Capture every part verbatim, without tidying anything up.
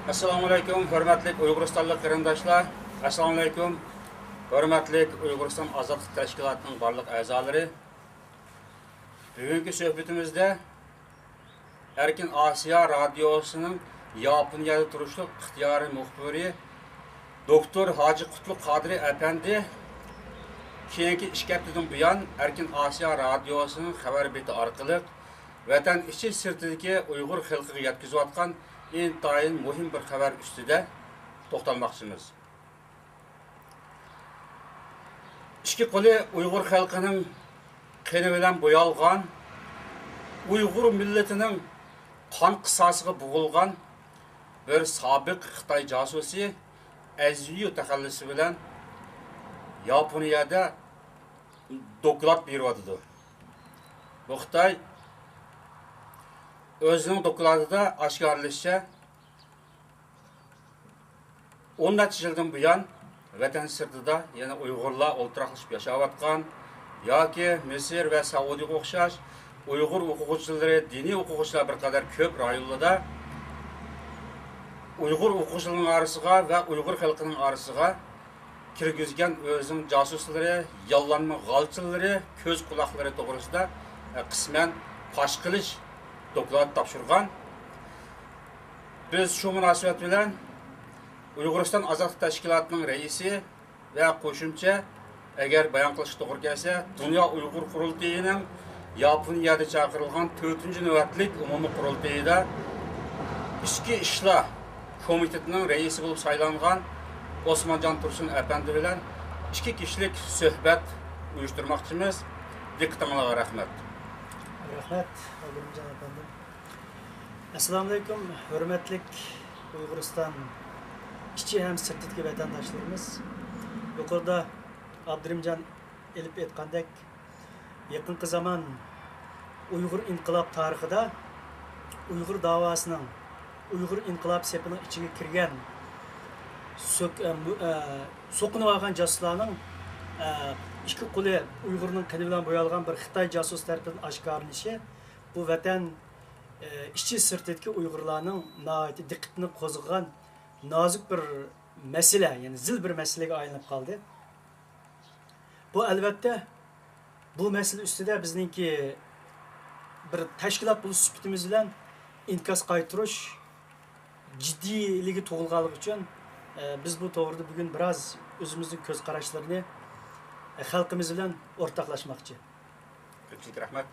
ئەسسالامۇئەلەيكۇم، ھۆرمەتلىك ئۇيغۇرىستانلىق قېرىنداشلار! ئەسسالامۇئەلەيكۇم، ھۆرمەتلىك ئۇيغۇرىستان ئازادلىق تەشكىلاتىنىڭ بارلىق ئەزالىرى! بۈگۈنكى سۆھبىتىمىزدە ئەركىن ئاسىيا رادىيوسىنىڭ ياپونىيەدە تۇرۇشلۇق ئىختىيارىي مۇخبىرى دوكتور ھاجى قۇتلۇق قادىرى ئەپەندى كېيىنكى ئىككى ھەپتىدىن بۇيان ئەركىن ئاسىيا رادىيوسىنىڭ خەۋەر بېتى ئارقىلىق ۋەتەن ئىچى سىرتىدىكى ئۇيغۇر خەلقىگە يەتكۈزۈۋاتقان ئىنتايىن مۇھىم بىر خەۋەر ئۈستىدە توختالماقچىمىز. ئىككى قولى ئۇيغۇر خەلقىنىڭ قېنى بىلەن بويالغان، ئۇيغۇر مىللىتىنىڭ قان قىساسىغا بوغۇلغان بىر سابىق خىتاي جاسۇسى ئەزيۇ تەخەللۇسى بىلەن ياپونىيەدە دوكلات بېرىۋاتىدۇ. بۇ خىتاي ئۆزىنىڭ دوكلاتىدا ئاشكارىلىشىچە، ئون نەچچە يىلدىن بۇيان ۋەتەن سىرتىدا يەنە ئۇيغۇرلار ئولتۇراقلىشىپ ياشاۋاتقان ياكى مىسىر ۋە سەئۇدىغا ئوخشاش ئۇيغۇر ئوقۇغۇچىلىرى، دىنىي ئوقۇغۇچىلار بىر قەدەر كۆپ رايونلىرىدا ئۇيغۇر ئوقۇغۇچىلىرىنىڭ ئارىسىغا ۋە ئۇيغۇر خەلقىنىڭ ئارىسىغا كىرگۈزگەن ئۆزىنىڭ جاسۇسلىرى، ياللانما غالچىلىرى، كۆز قۇلاقلىرى توغرىسىدا، ئە، قىسمەن پاش قىلىش دوكلاتى تاپشۇرغان. بىز شۇ مۇناسىۋەت بىلەن ئۇيغۇرىستان ئازادلىق تەشكىلاتىنىڭ رەئىسى ۋە قوشۇمچە، ئەگەر بايان قىلىشقا توغرا كەلسە، دۇنيا ئۇيغۇر قۇرۇلتىيىنىڭ ياپونىيەدە چاقىرىلغان تۆتىنچى نۆۋەتلىك ئومۇمىي قۇرۇلتىيىدا ئىچكى ئىشلار كومىتېتىنىڭ رەئىسى بولۇپ سايلانغان ئوسمانجان تۇرسۇن ئەپەندى بىلەن ئىككى كىشىلىك سۆھبەت ئۇيۇشتۇرماقچىمىز. دىققىتىڭلارغا رەھمەت. رەھمەت، ئابدۇرېھىمجان ئەپەندىم. ئەسسالامۇئەلەيكۇم، ھۆرمەتلىك ئۇيغۇرىستان ئىچى ھەم سىرتىدىكى ۋەتەنداشلىرىمىز. يۇقىرىدا ئابدۇرېھىمجان ئېلىپ ئېيتقاندەك، يېقىنقى زامان ئۇيغۇر ئىنقىلاب تارىخىدا ئۇيغۇر داۋاسىنىڭ، ئۇيغۇر ئىنقىلاب سېپىنىڭ ئىچىگە كىرگەن سۆك-، ئە، مۇ-، ئە، سوقۇنۇۋالغان جاسۇسلارنىڭ، ئە، ئىككى قولى ئۇيغۇرنىڭ قېنى بىلەن بويالغان بىر خىتاي جاسۇسى تەرىپىدىن ئاشكارىلىنىشى بۇ ۋەتەن، ئە، ئىچى سىرتىدىكى ئۇيغۇرلارنىڭ ناھايىتى دىققىتىنى قوزغىغان نازۇك بىر مەسىلە، يەنى زىل بىر مەسىلىگە ئايلىنىپ قالدى. بۇ، ئەلۋەتتە، بۇ مەسىلە ئۈستىدە بىزنىڭكى بىر تەشكىلات بولۇش سۈپىتىمىز بىلەن ئىنكاس قايتۇرۇش جىددىيلىكى تۇغۇلغانلىقى ئۈچۈن، ئە، بىز بۇ توغرىدا بۈگۈن بىراز ئۆزىمىزنىڭ كۆز قاراشلىرىنى، ئە، خەلقىمىز بىلەن ئورتاقلاشماقچى. كۆپچىلىك رەھمەت.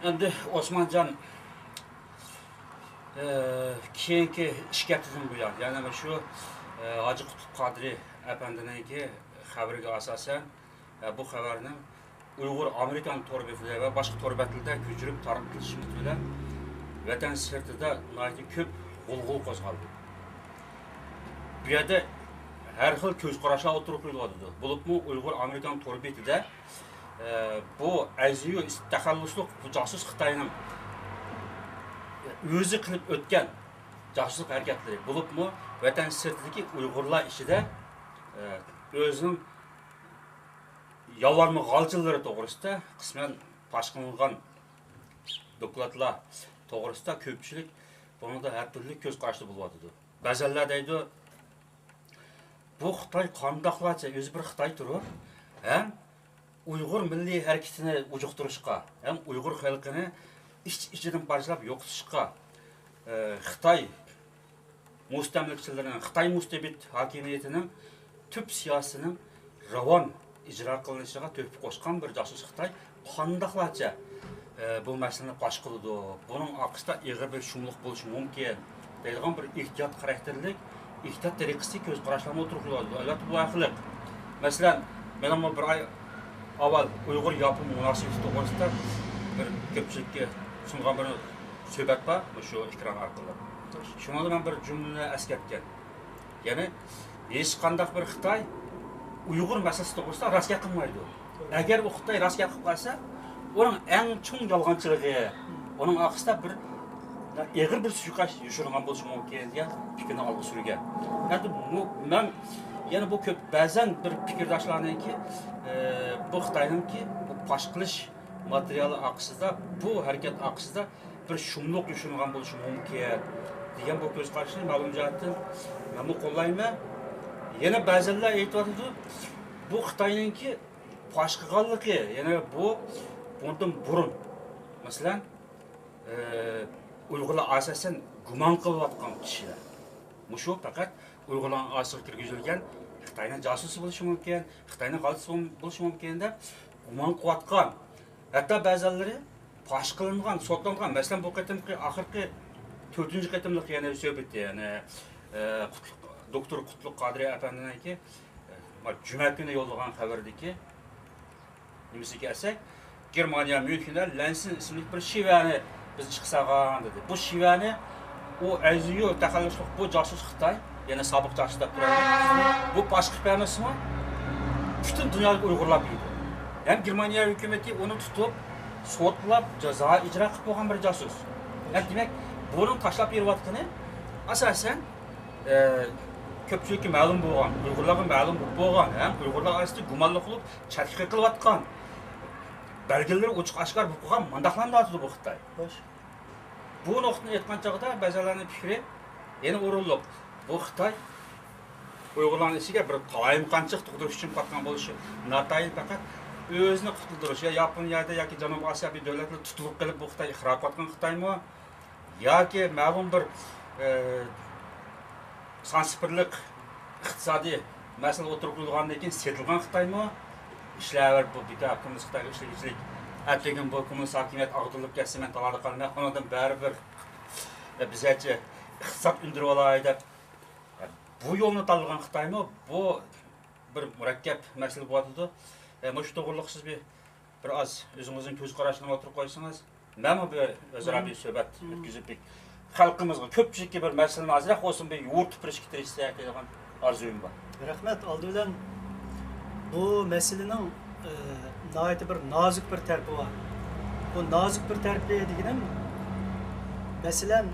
ئەمدى ئوسمانجان، ئە، كېيىنكى ئىككى ھەپتىدىن بۇيان، يەنى مۇشۇ، ئە، ھاجى قۇتلۇق قادىرى ئەپەندىنىڭكى خەۋىرىگە ئاساسەن، ئە، بۇ خەۋەرنىڭ ئۇيغۇر ئامېرىكان تور بېتىدە ۋە باشقا تور بەتلىرىدە كۆچۈرۈپ تارقىتىلىشى بىلەن ۋەتەن سىرتىدا ناھايىتى كۆپ غۇلغۇلا قوزغالدى. بۇ يەردە ھەر خىل كۆز قاراشلار ئوتتۇرىغا قويۇلۇۋاتىدۇ. بولۇپمۇ ئۇيغۇر ئامېرىكان تور بېتىدە، ئە، بۇ ئەزيۇ تەخەللۇسلۇق بۇ جاسۇس خىتاينىڭ ئۆزى قىلىپ ئۆتكەن جاسۇسلۇق ھەرىكەتلىرى، بولۇپمۇ ۋەتەن سىرتىدىكى ئۇيغۇرلار ئىچىدە، ئە، ئۆزىنىڭ ياللانما غالچىلىرى توغرىسىدا قىسمەن پاش قىلىنغان دوكلاتلار توغرىسىدا كۆپچىلىك بۇنىڭدا ھەر تۈرلۈك كۆز قاراشتا بولۇۋاتىدۇ. بەزەنلەر دەيدۇ، بۇ خىتاي قانداقلارچە ئۆزى بىر خىتاي تۇرۇپ، ھەم ئۇيغۇر مىللىي ھەرىكىتىنى ئۇجۇقتۇرۇشقا، ھەم ئۇيغۇر خەلقىنى ئىچ-ئىچىدىن پارچىلاپ يوقىتىشقا، ئە، خىتاي مۇستەملىكىچىلىرىنىڭ، خىتاي مۇستەبىت ھاكىمىيىتىنىڭ تۈپ سىياسىتىنىڭ راۋان ئىجرا قىلىنىشىغا تۆھپە قوشقان بىر جاسۇس خىتاي قانداقلارچە، ئە، بۇ مەسىلىنى پاش قىلىدۇ؟ بۇنىڭ ئارقىسىدا ئېغىر بىر شۇملۇق بولۇشى مۇمكىن دەيدىغان بىر ئېھتىيات خاراكتېرلىك، ئېھتىيات تەرىقىسىدىكى كۆز قاراشلارمۇ ئوتتۇرىغا قويۇلىدۇ. ئەلۋەتتە، بۇ ھەر خىل. مەسىلەن، مەنمۇ بىر ئاي ئاۋۋال ئۇيغۇر ياپون مۇناسىۋىتى توغرىسىدا بىر كۆپچىلىككە سۇنغان بىر سۆھبەت بار، مۇشۇ ئېكران ئارقىلىق. شۇنىڭدا مەن بىر جۈملىنى ئەسكەرتكەن. يەنى ھېچقانداق بىر خىتاي ئۇيغۇر مەسىلىسى توغرىسىدا راست گەپ قىلمايدۇ. ئەگەر ئۇ خىتاي راست گەپ قىلىپ قالسا، ئۇنىڭ ئەڭ چوڭ يالغانچىلىقى، ئۇنىڭ ئارقىسىدا بىر ئېغىر بىر سۇيىقەست يوشۇرۇنغان بولۇشى مۇمكىن دېگەن پىكىرنى ئالغا سۈرگەن. ئەمدى بۇ، مەن يەنە بۇ كۆپ، بەزەن بىر پىكىرداشلارنىڭكى، ئە، بۇ خىتاينىڭكى بۇ پاش قىلىش ماتېرىيالى ئارقىسىدا، بۇ ھەرىكەت ئارقىسىدا بىر شۇملۇق يوشۇرۇنغان بولۇشى مۇمكىن. دېگەن بۇ كۆز قاراشنى مەلۇم جەھەتتىن مەنمۇ قوللايمەن. يەنە بەزىلەر ئېيتىۋاتىدۇ، بۇ خىتاينىڭكى پاش قىلغانلىقى، يەنە بۇ بۇندىن بۇرۇن، مەسىلەن، ئە، ئۇيغۇرلار ئاساسەن گۇمان قىلىۋاتقان كىشىلەر. مۇشۇ پەقەت ئۇيغۇرلارنىڭ ئارىسىغا كىرگۈزۈلگەن خىتاينىڭ جاسۇسى بولۇشى مۇمكىن، خىتاينىڭ غالتىسى بولۇشى مۇمكىن دەپ گۇمان قىلىۋاتقان. ھەتتا بەزىلىرى پاش قىلىنغان، سوتلانغان، مەسىلەن، بۇ قېتىمقى ئاخىرقى تۆتىنچى قېتىملىق يەنە سۆھبىتى، يەنى، ئە، قۇتلۇق، دوكتور قۇتلۇق قادىرى ئەپەندىنىڭكى، ئە، جۈمە كۈنى يوللىغان خەۋىرىدىكى نېمىسىگە كەلسەك، گېرمانىيە ميۇنخېندە لەنسىن ئىسىملىك بىر شىۋەنى بىز ئىشقا سالغان دېدى. بۇ شىۋەنى ئۇ ئەيزىيۇ تەخەللۇسلۇق بۇ جاسۇس خىتاي، يەنى سابىق جاسۇس دەپ تۇرايلى. بۇ پاش قىلىپ بەرمىسىمۇ، پۈتۈن دۇنيادىكى ئۇيغۇرلار بىلىدۇ. ھەم گېرمانىيە ھۆكۈمىتى ئۇنى تۇتۇپ، سوتلاپ، جازا ئىجرا قىلىپ بولغان بىر جاسۇس. ھەم دېمەك، بۇنىڭ تاشلاپ بېرىۋاتقىنى، ئاساسەن، ئە، كۆپچىلىككە مەلۇم بولغان، ئۇيغۇرلارغا مەلۇم بولغان ھەم ئۇيغۇرلار ئارىسىدا گۇمانلىق بولۇپ چەتكە قېقىلىۋاتقان، بەلگىلىرى ئوچۇق ئاشكارا بولۇپ قالغان مۇنداقلارنى دەۋاتىدۇ بۇ خىتاي. خوش. بۇ نۇقتىدىن ئېيتقان چاغدا بەزىلەرنىڭ پىكرى يەنە ئورۇنلۇق. بۇ خىتاي ئۇيغۇرلارنىڭ ئىچىگە بىر تالايمىقانچىلىق تۇغدۇرۇش ئۈچۈن قاتقان بولۇشى ناتايىن، پەقەت ئۆزىنى قۇتۇلدۇرۇش، يا ياپونىيەدە ياكى جەنۇبىي ئاسىيا بىر دۆلەتلەر تۇتۇلۇپ قېلىپ بۇ خىتاي ئىقرار قىلىۋاتقان خىتايمۇ؟ ياكى مەلۇم بىر، ئە، سان سىفىرلىق ئىقتىسادىي مەسىلە ئوتتۇرىغا قويۇلغاندىن كېيىن سېتىلغان خىتايمۇ؟ ئىشلەۋېرىپ بۇ بىكار كوممۇنىست خىتايغا ئىشلىگۈچىلىك، ئەتىگۈن بۇ كوممۇنىست ھاكىمىيەت ئاغدۇرۇلۇپ كەتسە مەن تالادا قالىمەن، ئۇنىڭدىن بەرىبىر، ئە، بىزەرچە ئىقتىساد ئۈندۈرۈۋالاي دەپ، ئە، بۇ يولنى تاللىغان خىتايمۇ؟ بۇ بىر مۇرەككەپ مەسىلە بولۇۋاتىدۇ. ئە، مۇشۇ توغرىلىق سىز بىر بىر ئاز ئۆزىڭىزنىڭ كۆز قاراشىڭىزنى ئوتتۇرىغا قويسىڭىز، مەنمۇ بىر ئۆزئارا بىر سۆھبەت ئۆتكۈزۈپ، بىر كۆپچىلىككە بىر مەسىلىنى ئازراق بولسۇن بىر يورۇتۇپ بېرىشكە تىرىشساق دەيدىغان ئارزۇيۇم بار. رەھمەت. ئالدى بىلەن بۇ مەسىلىنىڭ، ئە، ناھايىتى بىر نازۇك بىر تەرىپى بار. بۇ نازۇك بىر تەرىپى دېگىنىم، مەسىلەن،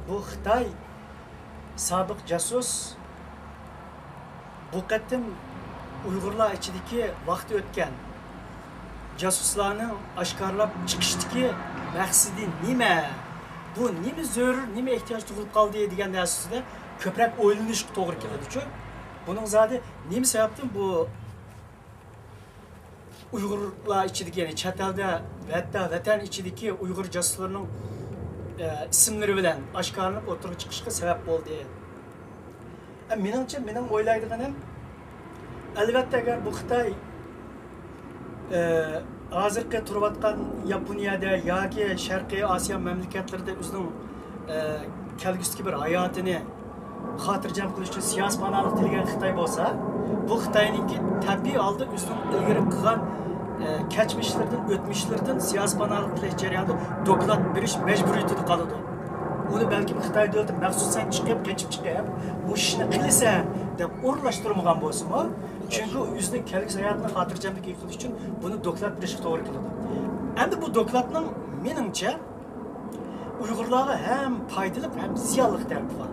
بۇ خىتاي سابىق جاسۇس، بۇ قېتىم ئۇيغۇرلار ئىچىدىكى ۋاقتى ئۆتكەن جاسۇسلارنىڭ ئاشكارىلاپ چىقىشتىكى مەقسىتى نېمە؟ بۇ نېمە زۆرۈر، نېمە ئېھتىياج تۇغۇلۇپ قالدى دېگەن نەرسە ئۈستىدە كۆپرەك ئويلىنىشقا توغرا كېلىدۇچۇ. بۇنىڭ زادى نېمە سەۋەبتىن بۇ ئۇيغۇرلار ئىچىدىكى، يەنى چەت ئەلدە ۋە ھەتتا ۋەتەن ئىچىدىكى ئۇيغۇر جاسۇسلىرىنىڭ، ئە، ئىسىملىرى بىلەن ئاشكارىلىنىپ ئوتتۇرىغا چىقىشىغا سەۋەب بولدى. ئە، مېنىڭچە، مېنىڭ ئويلايدىغىنىم، ئەلۋەتتە، ئەگەر بۇ خىتاي، ئە، ھازىرقى تۇرۇۋاتقان ياپونىيەدە ياكى شەرقىي ئاسىيا مەملىكەتلىرىدە ئۆزىنىڭ، ئە، كەلگۈسىدىكى بىر ھاياتىنى خاتىرجەم قىلىش ئۈچۈن سىياسىي پاناھلىق تىلىگەن خىتاي بولسا، بۇ خىتاينىڭكى تەبىئىي ھالدا ئۆزىنىڭ ئىلگىرى قىلغان، ئە، كەچمىشلىرىدىن، ئۆتمۈشلىرىدىن سىياسىي پاناھلىق تىلەش جەريانىدا دوكلات بېرىش مەجبۇرىيىتىدە قالىدۇ. ئۇنى بەلكىم خىتاي دۆلىتى مەخسۇسەن چىقىپ، قېچىپ چىقىپ، مۇشۇ ئىشنى قىلىسەن دەپ ئورۇنلاشتۇرمىغان بولسىمۇ، چۈنكى ئۆزىنىڭ كەلگۈسى ھاياتىنى خاتىرجەملىك قىلىش ئۈچۈن بۇنى دوكلات بېرىشكە توغرا كېلىدۇ. ئەمدى بۇ دوكلاتنىڭ، مېنىڭچە، ئۇيغۇرلارغا ھەم پايدىلىق، ھەم زىيانلىق تەرىپى بار.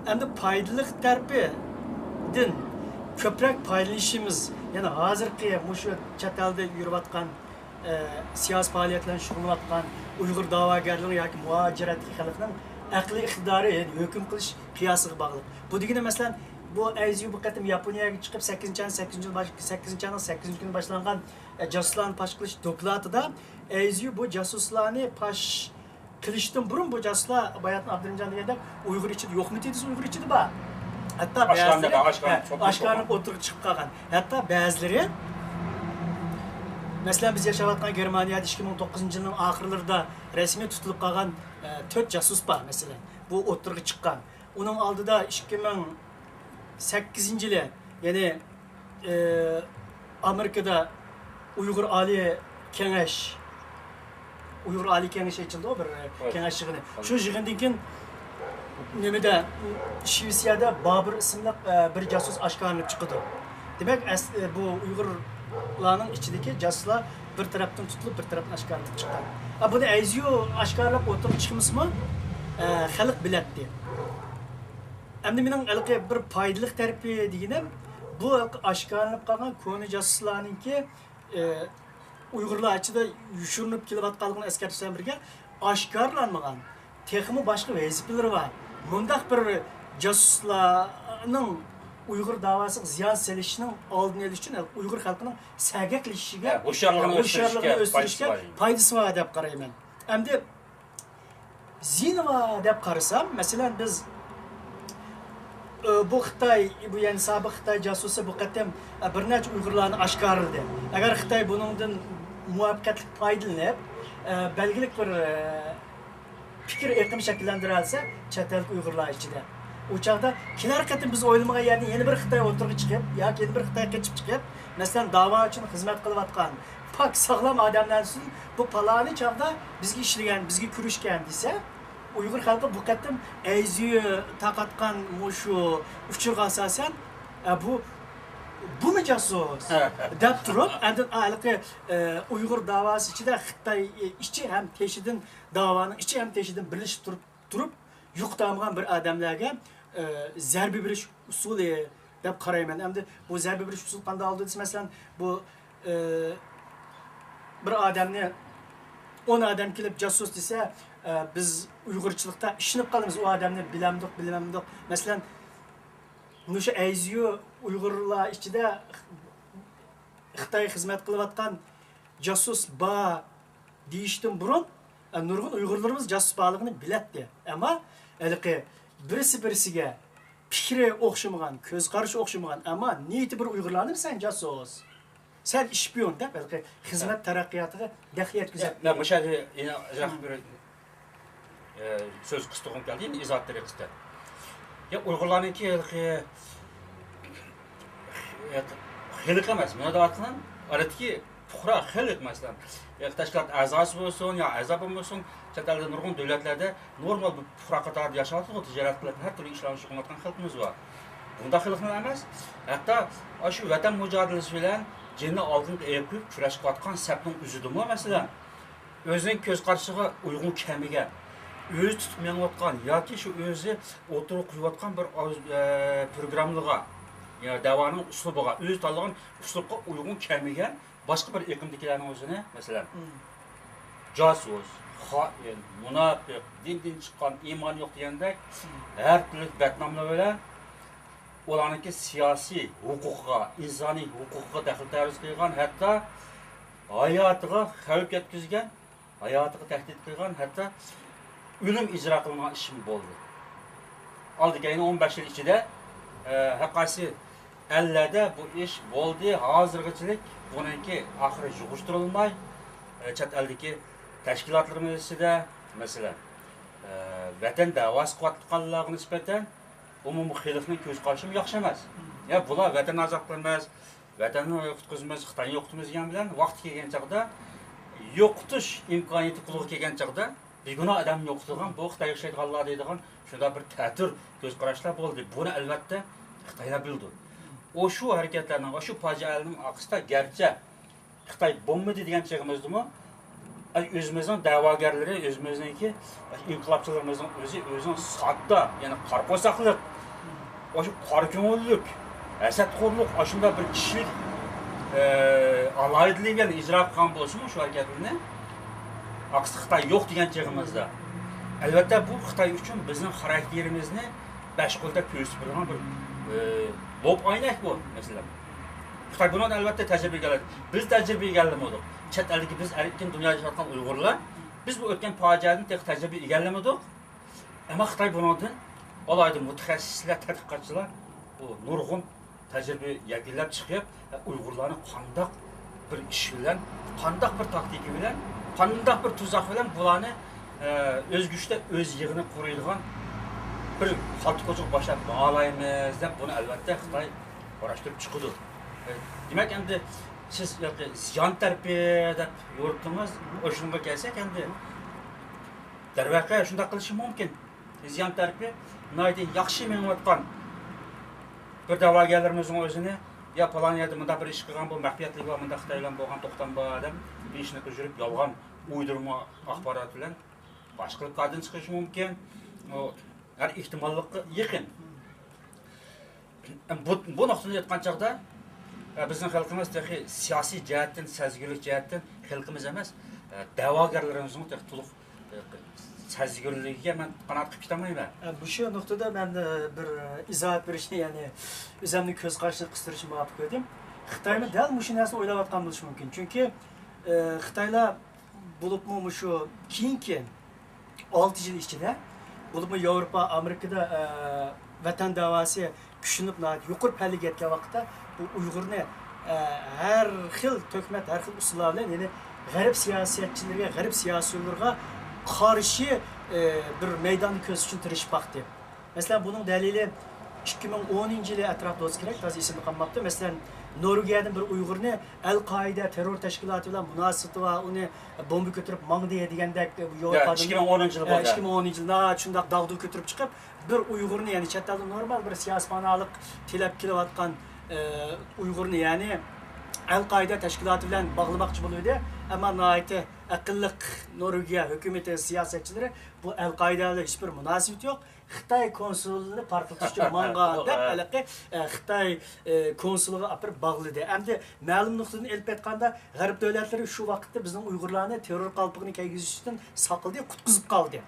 ئەمدى پايدىلىق تەرىپىدىن كۆپرەك پايدىلىنىشىمىز، يەنى ھازىرقى مۇشۇ چەت ئەلدە يۈرۈۋاتقان، ئە، سىياسىي پائالىيەت بىلەن شۇغۇللىنىۋاتقان ئۇيغۇر داۋاگەرلىرىنىڭ ياكى مۇھاجىرەتتىكى خەلقنىڭ ئەقلىي ئىقتىدارى، يەنى ھۆكۈم قىلىش قىياسىغا باغلىق. بۇ دېگىنى، مەسىلەن، بۇ ئەيزىيۇ بۇ قېتىم ياپونىيەگە چىقىپ، سەككىزىنچى ئاينىڭ سەككىزىنچى كۈنى باش-، سەككىزىنچى ئاينىڭ سەككىزىنچى كۈنى باشلانغان، ئە، جاسۇسلارنى پاش قىلىش دوكلاتىدا، ئەيزىيۇ بۇ جاسۇسلارنى پاش قىلىشتىن بۇرۇن بۇ جاسۇسلار باياتىن ئابدۇرېھىمجان دېگەندەك ئۇيغۇر ئىچىدە يوقمىتى دېسە، ئۇيغۇر ئىچىدە بار. ھەتتا بەزىلىرى ئاشكارىلىنىپ، ھە، ئاشكارىلىنىپ ئوتتۇرىغا چىقىپ قالغان. ھەتتا بەزىلىرى، مەسىلەن، بىز ياشاۋاتقان گېرمانىيەدە ئىككى مىڭ توققۇزىنچى يىلنىڭ ئاخىرلىرىدا رەسمىي تۇتۇلۇپ قالغان، ئە، تۆت جاسۇس بار، مەسىلەن. بۇ ئوتتۇرىغا چىققان. ئۇنىڭ ئالدىدا ئىككى مىڭ سەككىزىنچى يىلى، يەنى، ئى، ئامېرىكىدا ئۇيغۇر ئالىي كېڭەش، ئۇيغۇر ئالىي كېڭىشى ئېچىلدىغۇ بىر، ھوي، كېڭەش يىغىنى. ھوي. شۇ يىغىندىن كېيىن نېمىدە، شىۋېتسىيەدە بابۇر ئىسىملىق، ئە، بىر جاسۇس ئاشكارىلىنىپ چىقىدۇ. دېمەك، ئەس-، ئە، بۇ ئۇيغۇرلارنىڭ ئىچىدىكى جاسۇسلار بىر تەرەپتىن تۇتۇلۇپ، بىر تەرەپتىن ئاشكارىلىنىپ چىققان. ئا، بۇنى ئەيزىيۇ ئاشكارىلاپ ئوتتۇرىغا چىقمىسىمۇ، ئە، خەلق بىلەتتى. ئەمدى مېنىڭ ھېلىقى بىر پايدىلىق تەرىپى دېگىنىم، بۇ ھېلىقى ئاشكارىلىنىپ قالغان كونا جاسۇسلارنىڭكى، ئى، ئۇيغۇرلار ئىچىدە يوشۇرۇنۇپ كېلىۋاتقانلىقىنى ئەسكەرتىش بىلەن بىرگە، ئاشكارىلانمىغان، تېخىمۇ باشقا ۋەزىپىلىرى بار، بۇنداق بىر جاسۇسلارنىڭ ئۇيغۇر داۋاسىغا زىيان سېلىشىنىڭ ئالدىنى ئېلىش ئۈچۈن ئۇيغۇر خەلقىنىڭ سەگەكلىشىشىگە، ھە، ھوشيارلىقىنى ھە، ئۆستۈرۈشكە ھوشيارلىقىنى ئۆستۈرۈشكە پايدىسى بار. پايدىسى بار دەپ قارايمەن. ئەمدى زىيىنى بار دەپ قارىسام، مەسىلەن، بىز، ئى، بۇ خىتاي، بۇ يەنى سابىق خىتاي جاسۇسى بۇ قېتىم، ئە، بىر نەچچە ئۇيغۇرلارنى ئاشكارىلىدى. ئەگەر خىتاي بۇنىڭدىن مۇۋەپپەقىيەتلىك پايدىلىنىپ، ئە، بەلگىلىك بىر، ئە، پىكىر ئېقىمى شەكىللەندۈرەلىسە، چەت ئەللىك ئۇيغۇرلار ئىچىدە، ئۇ چاغدا كېلەر قېتىم بىز ئويلىمىغان يەردىن يەنە بىر خىتاي ئوتتۇرىغا چىقىپ ياكى يەنە بىر خىتاي قېچىپ چىقىپ، مەسىلەن، داۋا ئۈچۈن خىزمەت قىلىۋاتقان پاك ساغلام ئادەملەرنى، بۇ پالانى چاغدا بىزگە ئىشلىگەن، بىزگە كۈرۈشكەن دېسە، ئۇيغۇر خەلقى بۇ قېتىم ئەيزۈ تارقاتقان مۇشۇ ئۇچۇرغا ئاساسەن، ئە، بۇ، بۇمۇ جاسۇس دەپ تۇرۇپ، ئاندىن ھېلىقى، ئە، ئۇيغۇر داۋاسى ئىچىدە خىتاي ئىچى ھەم تېشىدىن، داۋانىڭ ئىچى ھەم تېشىدىن بىرلىشىپ تۇرۇپ، تۇرۇپ، يوقىتالمىغان بىر ئادەملەرگە، ئە، زەربە بېرىش ئۇسۇلى دەپ قارايمەن. ئەمدى بۇ زەربە بېرىش ئۇسۇلى قانداق بولىدۇ دېسە، مەسىلەن، بۇ، ئە، بىر ئادەمنى، ئون ئادەم كېلىپ جاسۇس دېسە، ئە، بىز ئۇيغۇرچىلىقتا ئىشىنىپ قالىمىز، ئۇ ئادەمنى بىلەمدۇق، بىلمەمدۇق. مەسىلەن، مۇشۇ ئەيزۈ ئۇيغۇرلار ئىچىدە خىتايغا خىزمەت قىلىۋاتقان جاسۇس بار دېيىشتىن بۇرۇن، ئە، نۇرغۇن ئۇيغۇرلىرىمىز جاسۇس بارلىقىنى بىلەتتى. ئەمما ھېلىقى بىرسى بىرسىگە پىكرى ئوخشىمىغان، كۆز قارىشى ئوخشىمىغان، ئەمما نىيىتى بىر ئۇيغۇرلارنىمۇ سەن جاسۇس، سەن شپىيون دەپ ھېلىقى خىزمەت تەرەققىياتىغا دەخلى يەتكۈزەتتى. مەن مۇشۇ يەردە يەنە ئازراق بىر ئە، سۆز قىستۇرغۇم كەلدى، يەنە ئىزاھات تەرىقىسىدە. يا، ئۇيغۇرلارنىڭكى ھېلىقى، ھېلىقى ئەمەس، مانا دەۋاتقىنىم، ئارىدىكى پۇقرا خەلق، مەسىلەن، يا، تەشكىلات ئەزاسى بولسۇن، يا ئەزا بولمىسۇن، چەت ئەلدە نۇرغۇن دۆلەتلەردە نورمال بىر پۇقرا قاتارىدا ياشاۋاتىدۇ، تىجارەت قىلىپ، ھەر تۈرلۈك ئىشلارنى شۇغۇللىنىۋاتقان خەلقىمىز بار. بۇنداق خەلقلا ئەمەس، ھەتتا ئاشۇ ۋەتەن مۇجادىلىسى بىلەن جېنىنى ئالغىنىغا ئېلىپ قويۇپ كۈرەش قىلىۋاتقان سەپنىڭ ئۆزىدىمۇ، مەسىلەن، ئۆزىنىڭ كۆز قارىشىغا ئۇيغۇن كەلمىگەن، ئۆزى تۇتۇپ مېڭىۋاتقان ياكى شۇ ئۆزى ئوتتۇرىغا قويۇۋاتقان بىر ئاز-، ئە، پروگراممىغا، يا دەۋانىڭ ئۇسلۇبىغا، ئۆزى تاللىغان ئۇسلۇبقا ئۇيغۇن كەلمىگەن باشقا بىر ئېقىمدىكىلەرنىڭ ئۆزىنى، مەسىلەن، جاسۇس، خائىن، مۇناپىق، دىندىن چىققان، ئىمانى يوق دېگەندەك، ھەر تۈرلۈك بەتناملار بىلەن ئۇلارنىڭكى سىياسىي ھوقۇقىغا، ئىنسانىي ھوقۇقىغا دەخلى تەرۇز قىلغان، ھەتتا ھاياتىغا خەۋپ يەتكۈزگەن، ھاياتىغا تەھدىت قىلغان، ھەتتا ئۆلۈم ئىجرا قىلىنغان ئىشمۇ بولدى. ئالدى كەينى ئون بەش يىل ئىچىدە، ئە، ھەرقايسى ئەللەردە بۇ ئىش بولدى. ھازىرغىچىلىك بۇنىڭكى ئاخىرى يىغىشتۇرۇلماي، ئە، چەت ئەلدىكى تەشكىلاتلىرىمىز ئىچىدە، مەسىلەن، ئە، ۋەتەن دەۋاسى قىلىۋاتقانلارغا نىسبەتەن ئومۇمىي خەلقنىڭ كۆز قارىشىمۇ ياخشى ئەمەس. يا بۇلار ۋەتەن ئازاد قىلىمىز، ۋەتەننى قۇتقۇزىمىز، خىتاينى يوقىتىمىز دېگەن بىلەن ۋاقتى كەلگەن چاغدا يوقىتىش ئىمكانىيىتى قولغا كەلگەن چاغدا بىگۇناھ ئادەمنى يوقىتىدىغان، بۇ خىتايغا ئىشلەيدىغانلار دەيدىغان شۇنداق بىر تەتۈر كۆز قاراشلار بولدى. بۇنى ئەلۋەتتە خىتايلار بىلىدۇ. ئاشۇ ھەرىكەتلەرنىڭ، ئاشۇ پاجىئەلەرنىڭ ئارقىسىدا گەرچە خىتاي بولمىدى دېگەن چېغىمىزدىمۇ، ئۆزىمىزنىڭ دەۋاگەرلىرى، ئۆزىمىزنىڭكى ئىنقىلابچىلىرىمىزنىڭ ئۆزى، ئۆزىنىڭ ساددا، يەنى قارا قورساقلىق، ئاشۇ قارا كۆڭۈللۈك، ھەسەتخورلۇق، ئاشۇنداق بىر كىشىلىك، ئە، ئالاھىدىلىكى بىلەن ئىجرا قىلغان بولسىمۇ شۇ ھەرىكەتلىرىنى، ئاقسا خىتاي يوق دېگەن چېغىمىزدا، ئەلۋەتتە، بۇ خىتاي ئۈچۈن بىزنىڭ خاراكتېرىمىزنى بەش قولدا كۆرسىتىپ بېرىدىغان بىر، ئە، لوپ ئاينەك بۇ، مەسىلەن. خىتاي بۇنىڭدىن ئەلۋەتتە تەجرىبە ئىگىلىدى. بىز تەجرىبە ئىگىلىمىدۇق. چەت ئەلدىكى بىز ئەركىن دۇنيادا ياشاۋاتقان ئۇيغۇرلار، بىز بۇ ئۆتكەن پاجىئەدىن تېخى تەجرىبە ئىگىلىمىدۇق. ئەمما خىتاي بۇنىڭدىن ئالاھىدە مۇتەخەسسىسلەر، تەتقىقاتچىلار بۇ نۇرغۇن تەجرىبە يەكۈنلەپ چىقىپ، ئۇيغۇرلارنى قانداق بىر ئىش بىلەن، قانداق بىر تاكتىكا بىلەن، قانداق بىر تۇزاق بىلەن بۇلارنى، ئە، ئۆز كۈچىدە ئۆز يېغىنى قۇرۇيدىغان بىر خالتا قوچۇق باشلاپ ماڭالايمىز دەپ، بۇنى ئەلۋەتتە خىتاي ئاراشتۇرۇپ چىقىدۇ. دېمەك، ئەمدى سىز ياكى زىيان تەرىپى دەپ يورۇتتىڭىز، ئاشۇنىڭغا كەلسەك، ئەمدى دەرۋەقە شۇنداق قىلىشى مۇمكىن. زىيان تەرىپى ناھايىتى ياخشى مېڭىۋاتقان بىر دەۋاگەرلىرىمىزنىڭ ئۆزىنى، يا پالان يەردە مۇنداق بىر ئىش قىلغان، بۇ مەخپىيەتلىكى بار، مۇنداق خىتاي بىلەن بولغان توختام بار دەپ بىر ئىشنى قىلدۇرۇپ يالغان ئويدۇرما ئاخبارات بىلەن باشقا قىلىپ كاردىن چىقىرىشى مۇمكىن. ئۇ ھەر ئېھتىماللىققا يېقىن. بۇ، بۇ نۇقتىدىن ئېيتقان چاغدا، ئە، بىزنىڭ خەلقىمىز تېخى سىياسىي جەھەتتىن، سەزگۈرلۈك جەھەتتىن خەلقىمىز ئەمەس، ئە، دەۋاگەرلىرىمىزمۇ تېخى تولۇق، ئە، سەزگۈرلۈكىگە مەن قانائەت قىلىپ كېتەلمەيمەن. ئە، مۇشۇ نۇقتىدا مەن، ئە، بىر، ئە، ئىزاھات بېرىشنى، يەنى ئۆزۈمنىڭ كۆز قارىشىنى قىستۇرۇشنى مۇۋاپىق كۆردۈم. خىتايمۇ دەل مۇشۇ نەرسىنى ئويلاۋاتقان بولۇشى مۇمكىن. چۈنكى، ئە، خىتايلار بولۇپمۇ مۇشۇ كېيىنكى ئالتە يىل ئىچىدە، بولۇپمۇ ياۋروپا، ئامېرىكىدا، ئە، ۋەتەن دەۋاسى كۈچلىنىپ، ناھايىتى يۇقىرى پەللىگە يەتكەن ۋاقىتتا، بۇ ئۇيغۇرنى، ئە، ھەر خىل تۆھمەت، ھەر خىل ئۇسۇللار بىلەن، يەنى غەرب سىياسەتچىلىرىگە، غەرب سىياسىيونلىرىغا قارشى، ئە، بىر مەيداننى كۆرسىتىش ئۈچۈن تىرىشىپ باقتى. مەسىلەن، بۇنىڭ دەلىلى ئىككى مىڭ ئونىنچى يىلى ئەتراپىدا بولسا كېرەك، تازا ئېسىمدە قالماپتۇ. مەسىلەن، نورۋېگىيەدىن بىر ئۇيغۇرنى ئەل-قائىدە تېررور تەشكىلاتى بىلەن مۇناسىۋىتى بار، ئۇنى بومبا كۆتۈرۈپ ماڭدى دېگەندەك، يا، ياۋروپادىن، ئىككى مىڭ ئونىنچى يىلى ئە، بولدى. ئىككى مىڭ ئونىنچى يىلى، ناھايىتى شۇنداق داغدۇغا كۆتۈرۈپ چىقىپ، بىر ئۇيغۇرنى، يەنى چەت ئەلدە نورمال بىر سىياسىيپانالىق تىلەپ كېلىۋاتقان، ئە، ئۇيغۇرنى، يەنى ئەل-قائىدە تەشكىلاتى بىلەن باغلىماقچى بولۇۋىدى. ئەمما ناھايىتى ئەقىللىق نورۋېگىيە ھۆكۈمىتى سىياسەتچىلىرى بۇ ئەل-قائىدە بىلەن ھېچبىر مۇناسىۋىتى يوق، خىتاي كونسۇلىنى پارتلىتىش ئۈچۈن ماڭغان دەپ، ھېلىقى، ئە، خىتاي، ئە، كونسۇلىغا ئاپىرىپ باغلىدى. ئەمدى مەلۇم نۇقتىدىن ئېلىپ ئېيتقاندا، غەرب دۆلەتلىرى شۇ ۋاقىتتا بىزنىڭ ئۇيغۇرلارنى تېررور قالپىقىنى كىيگۈزۈش ئۈچۈن ساقلىدى، قۇتقۇزۇپ قالدى.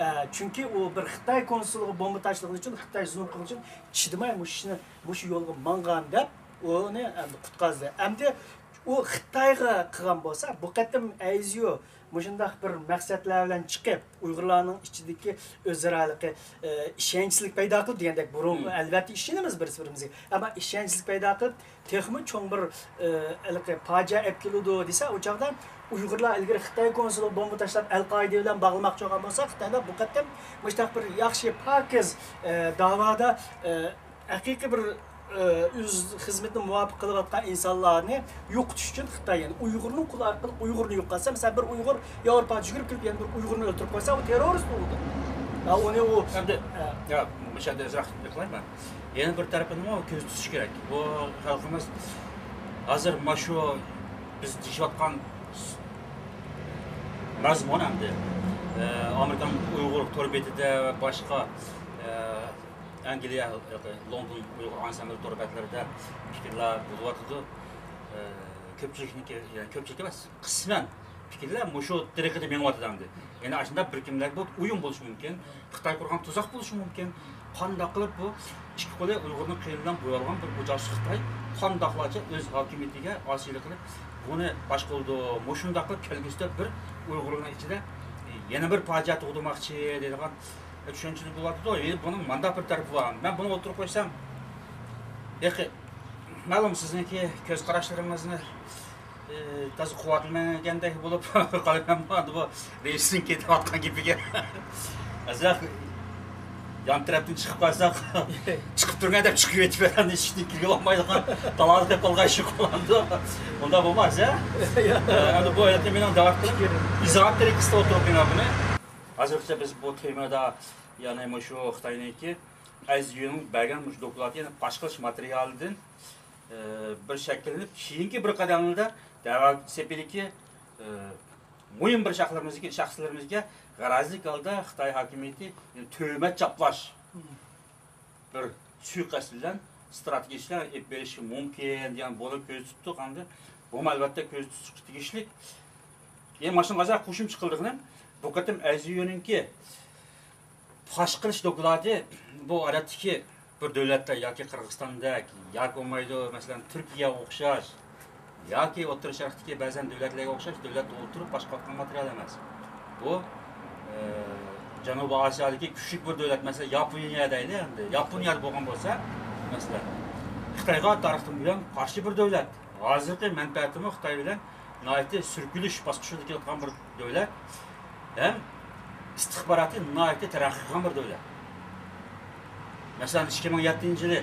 ئە، چۈنكى ئۇ بىر خىتاي كونسۇلىغا بومبا تاشلىغىنى ئۈچۈن، خىتاي زۇلۇم قىلغىنى ئۈچۈن چىدىماي مۇشۇ ئىشنى، مۇشۇ يولغا ماڭغان دەپ ئۇنى ئەمدى قۇتقازدى. ئەمدى ئۇ خىتايغا قىلغان بولسا، بۇ قېتىم ئەيزيۇ مۇشۇنداق بىر مەقسەتلەر بىلەن چىقىپ، ئۇيغۇرلارنىڭ ئىچىدىكى ئۆزئارالىقى، ئە، ئىشەنچسىزلىك پەيدا قىلىپ دېگەندەك، بۇرۇن، مم، ئەلۋەتتە ئىشىنىمىز بىرسى-بىرىمىزگە. ئەمما ئىشەنچسىزلىك پەيدا قىلىپ، تېخىمۇ چوڭ بىر، ئە، ھېلىقى پاجىئە ئەپ كېلىدۇ دېسە، ئۇ چاغدا ئۇيغۇرلار ئىلگىرى خىتاي كونسۇلىغا بومبا تاشلاپ، ئەل-قائىدە بىلەن باغلىماقچى بولغان بولسا، خىتايلار بۇ قېتىم مۇشۇنداق بىر ياخشى، پاكىز، ئە، داۋادا، ئە، ھەقىقىي بىر، ئە، ئۆز خىزمىتىنى مۇۋاپىق قىلىۋاتقان ئىنسانلارنى يوقىتىش ئۈچۈن خىتاي، يەنى ئۇيغۇرنىڭ قولى ئارقىلىق ئۇيغۇرنى يوقاتسا، مەسىلەن، بىر ئۇيغۇر ياۋروپاغا يۈگۈرۈپ كېلىپ، يەنە بىر ئۇيغۇرنى ئۆلتۈرۈپ قويسا، ئۇ تېررورىست بولىدۇ. يا، ئۇنى ئۇ، ئەمدى، ئە، يا، مۇشۇ يەردە ئازراق گەپ قىلايمەن. يەنە بىر تەرىپىنىمۇ كۆزدە تۇتۇش كېرەك. بۇ خەلقىمىز ھازىر مانا شۇ بىز دېيىشىۋاتقان مەزمۇن ئەمدى، ئە، ئامېرىكان ئۇيغۇر تور بېتىدە ۋە باشقا، ئە، ئەنگلىيە، لوندون ئۇيغۇر ئانسامبىلى تور بەتلىرىدە پىكىرلەر بولۇۋاتىدۇ. ئە، كۆپچىلىكنىڭكى، يەنى كۆپچىلىك ئەمەس، قىسمەن پىكىرلەر مۇشۇ تەرىقىدە مېڭىۋاتىدۇ ئەمدى. يەنى ئاشۇنداق بىر كىملەر بۇ ئويۇن بولۇشى مۇمكىن، خىتاي قۇرغان تۇزاق بولۇشى مۇمكىن. قانداق قىلىپ بۇ ئىككى قولى ئۇيغۇرنىڭ قېنى بىلەن بويالغان بىر ئوجاقچى خىتاي قانداقلارچە ئۆز ھاكىمىيىتىگە ئاسىيلىق قىلىپ، بۇنى باشقۇرىدۇ؟ مۇشۇنداق قىلىپ كەلگۈسىدە بىر ئۇيغۇرنىڭ ئىچىدە يەنە بىر پاجىئە تۇغدۇرماقچى دەيدىغان چۈشەنچىدە بولۇۋاتىدۇ. ئى، بۇنىڭ مانداق بىر تەرىپى بار. مەن بۇنى ئوتتۇرىغا قويسام، ياقى، مەلۇم سىزنىڭكى كۆز قاراشلىرىڭىزنى، ئى، تازا قۇۋۋەتلىمىگەندەك بولۇپ قالىمەن ئەمدى بۇ رەئىسنىڭ كېتىۋاتقان گېپىگە. ئازراق يان تەرەپتىن چىقىپ قالساق، چىقىپ تۇرغان دەپ چىقىپ كېتىپ، ئىشىكتىن كىرگىلى بولمايدىغان تالادا قېلىپ قالغان ئىش قىلامدۇ؟ ئۇنداق بولماس، ھە؟ ئەمدى بۇ ھېلىقى مېنىڭ دەۋاتقىنىم ئىزاھات تەرىقىسىدە ئولتۇرۇپ مېڭىۋاتىمەن. ھازىرغىچە بىز بۇ تېمىدا، يەنى مۇشۇ خىتاينىڭكى ئەيزيۇنىڭ بەرگەن مۇشۇ دوكلاتى، يەنى پاش قىلىش ماتېرىيالىدىن، ئى، بىر شەكىللىنىپ، كېيىنكى بىر قەدەملەردە دەۋا سېپىدىكى، ئى، مۇھىم بىر شەخسلىرىمىزگە، شەخسلىرىمىزگە غەرەزلىك ھالدا خىتاي ھاكىمىيىتى تۆھمەت چاپلاش، بىر سۇيىقەست بىلەن، ستراتېگىيە بىلەن ئېلىپ بېرىشى مۇمكىن دېگەن بۇنى كۆزدە تۇتتۇق. ئەمدى بۇمۇ ئەلۋەتتە كۆزدە تۇتۇشقا تېگىشلىك. يەنە ماشىنىغا ھازىر قوشۇمچە قىلدىغىنىم، بۇ قېتىم ئەيزيۇنىڭكى پاش قىلىش دوكلاتى بۇ ئادەتتىكى بىر دۆلەتتە ياكى قىرغىزىستاندەك ياكى بولمايدۇ، مەسىلەن، تۈركىيەگە ئوخشاش ياكى ئوتتۇرا شەرقتىكى بەزەن دۆلەتلەرگە ئوخشاش دۆلەتتە ئولتۇرۇپ پاش قىلىۋاتقان ماتېرىيال ئەمەس. بۇ، ئى، جەنۇبىي ئاسىيادىكى كۈچلۈك بىر دۆلەت، مەسىلەن، ياپونىيە دەيلى ئەمدى. ياپونىيەدە بولغان بولسا، مەسىلەن، خىتايغا تارىختىن بۇيان قارشى بىر دۆلەت. ھازىرقى مەنپەئەتىمۇ خىتاي بىلەن ناھايىتى سۈركىلىش باسقۇچىدا كېلىۋاتقان بىر دۆلەت ھەم ئىستىخباراتى ناھايىتى تەرەققىي قىلغان بىر دۆلەت. مەسىلەن، ئىككى مىڭ يەتتىنچى يىلى،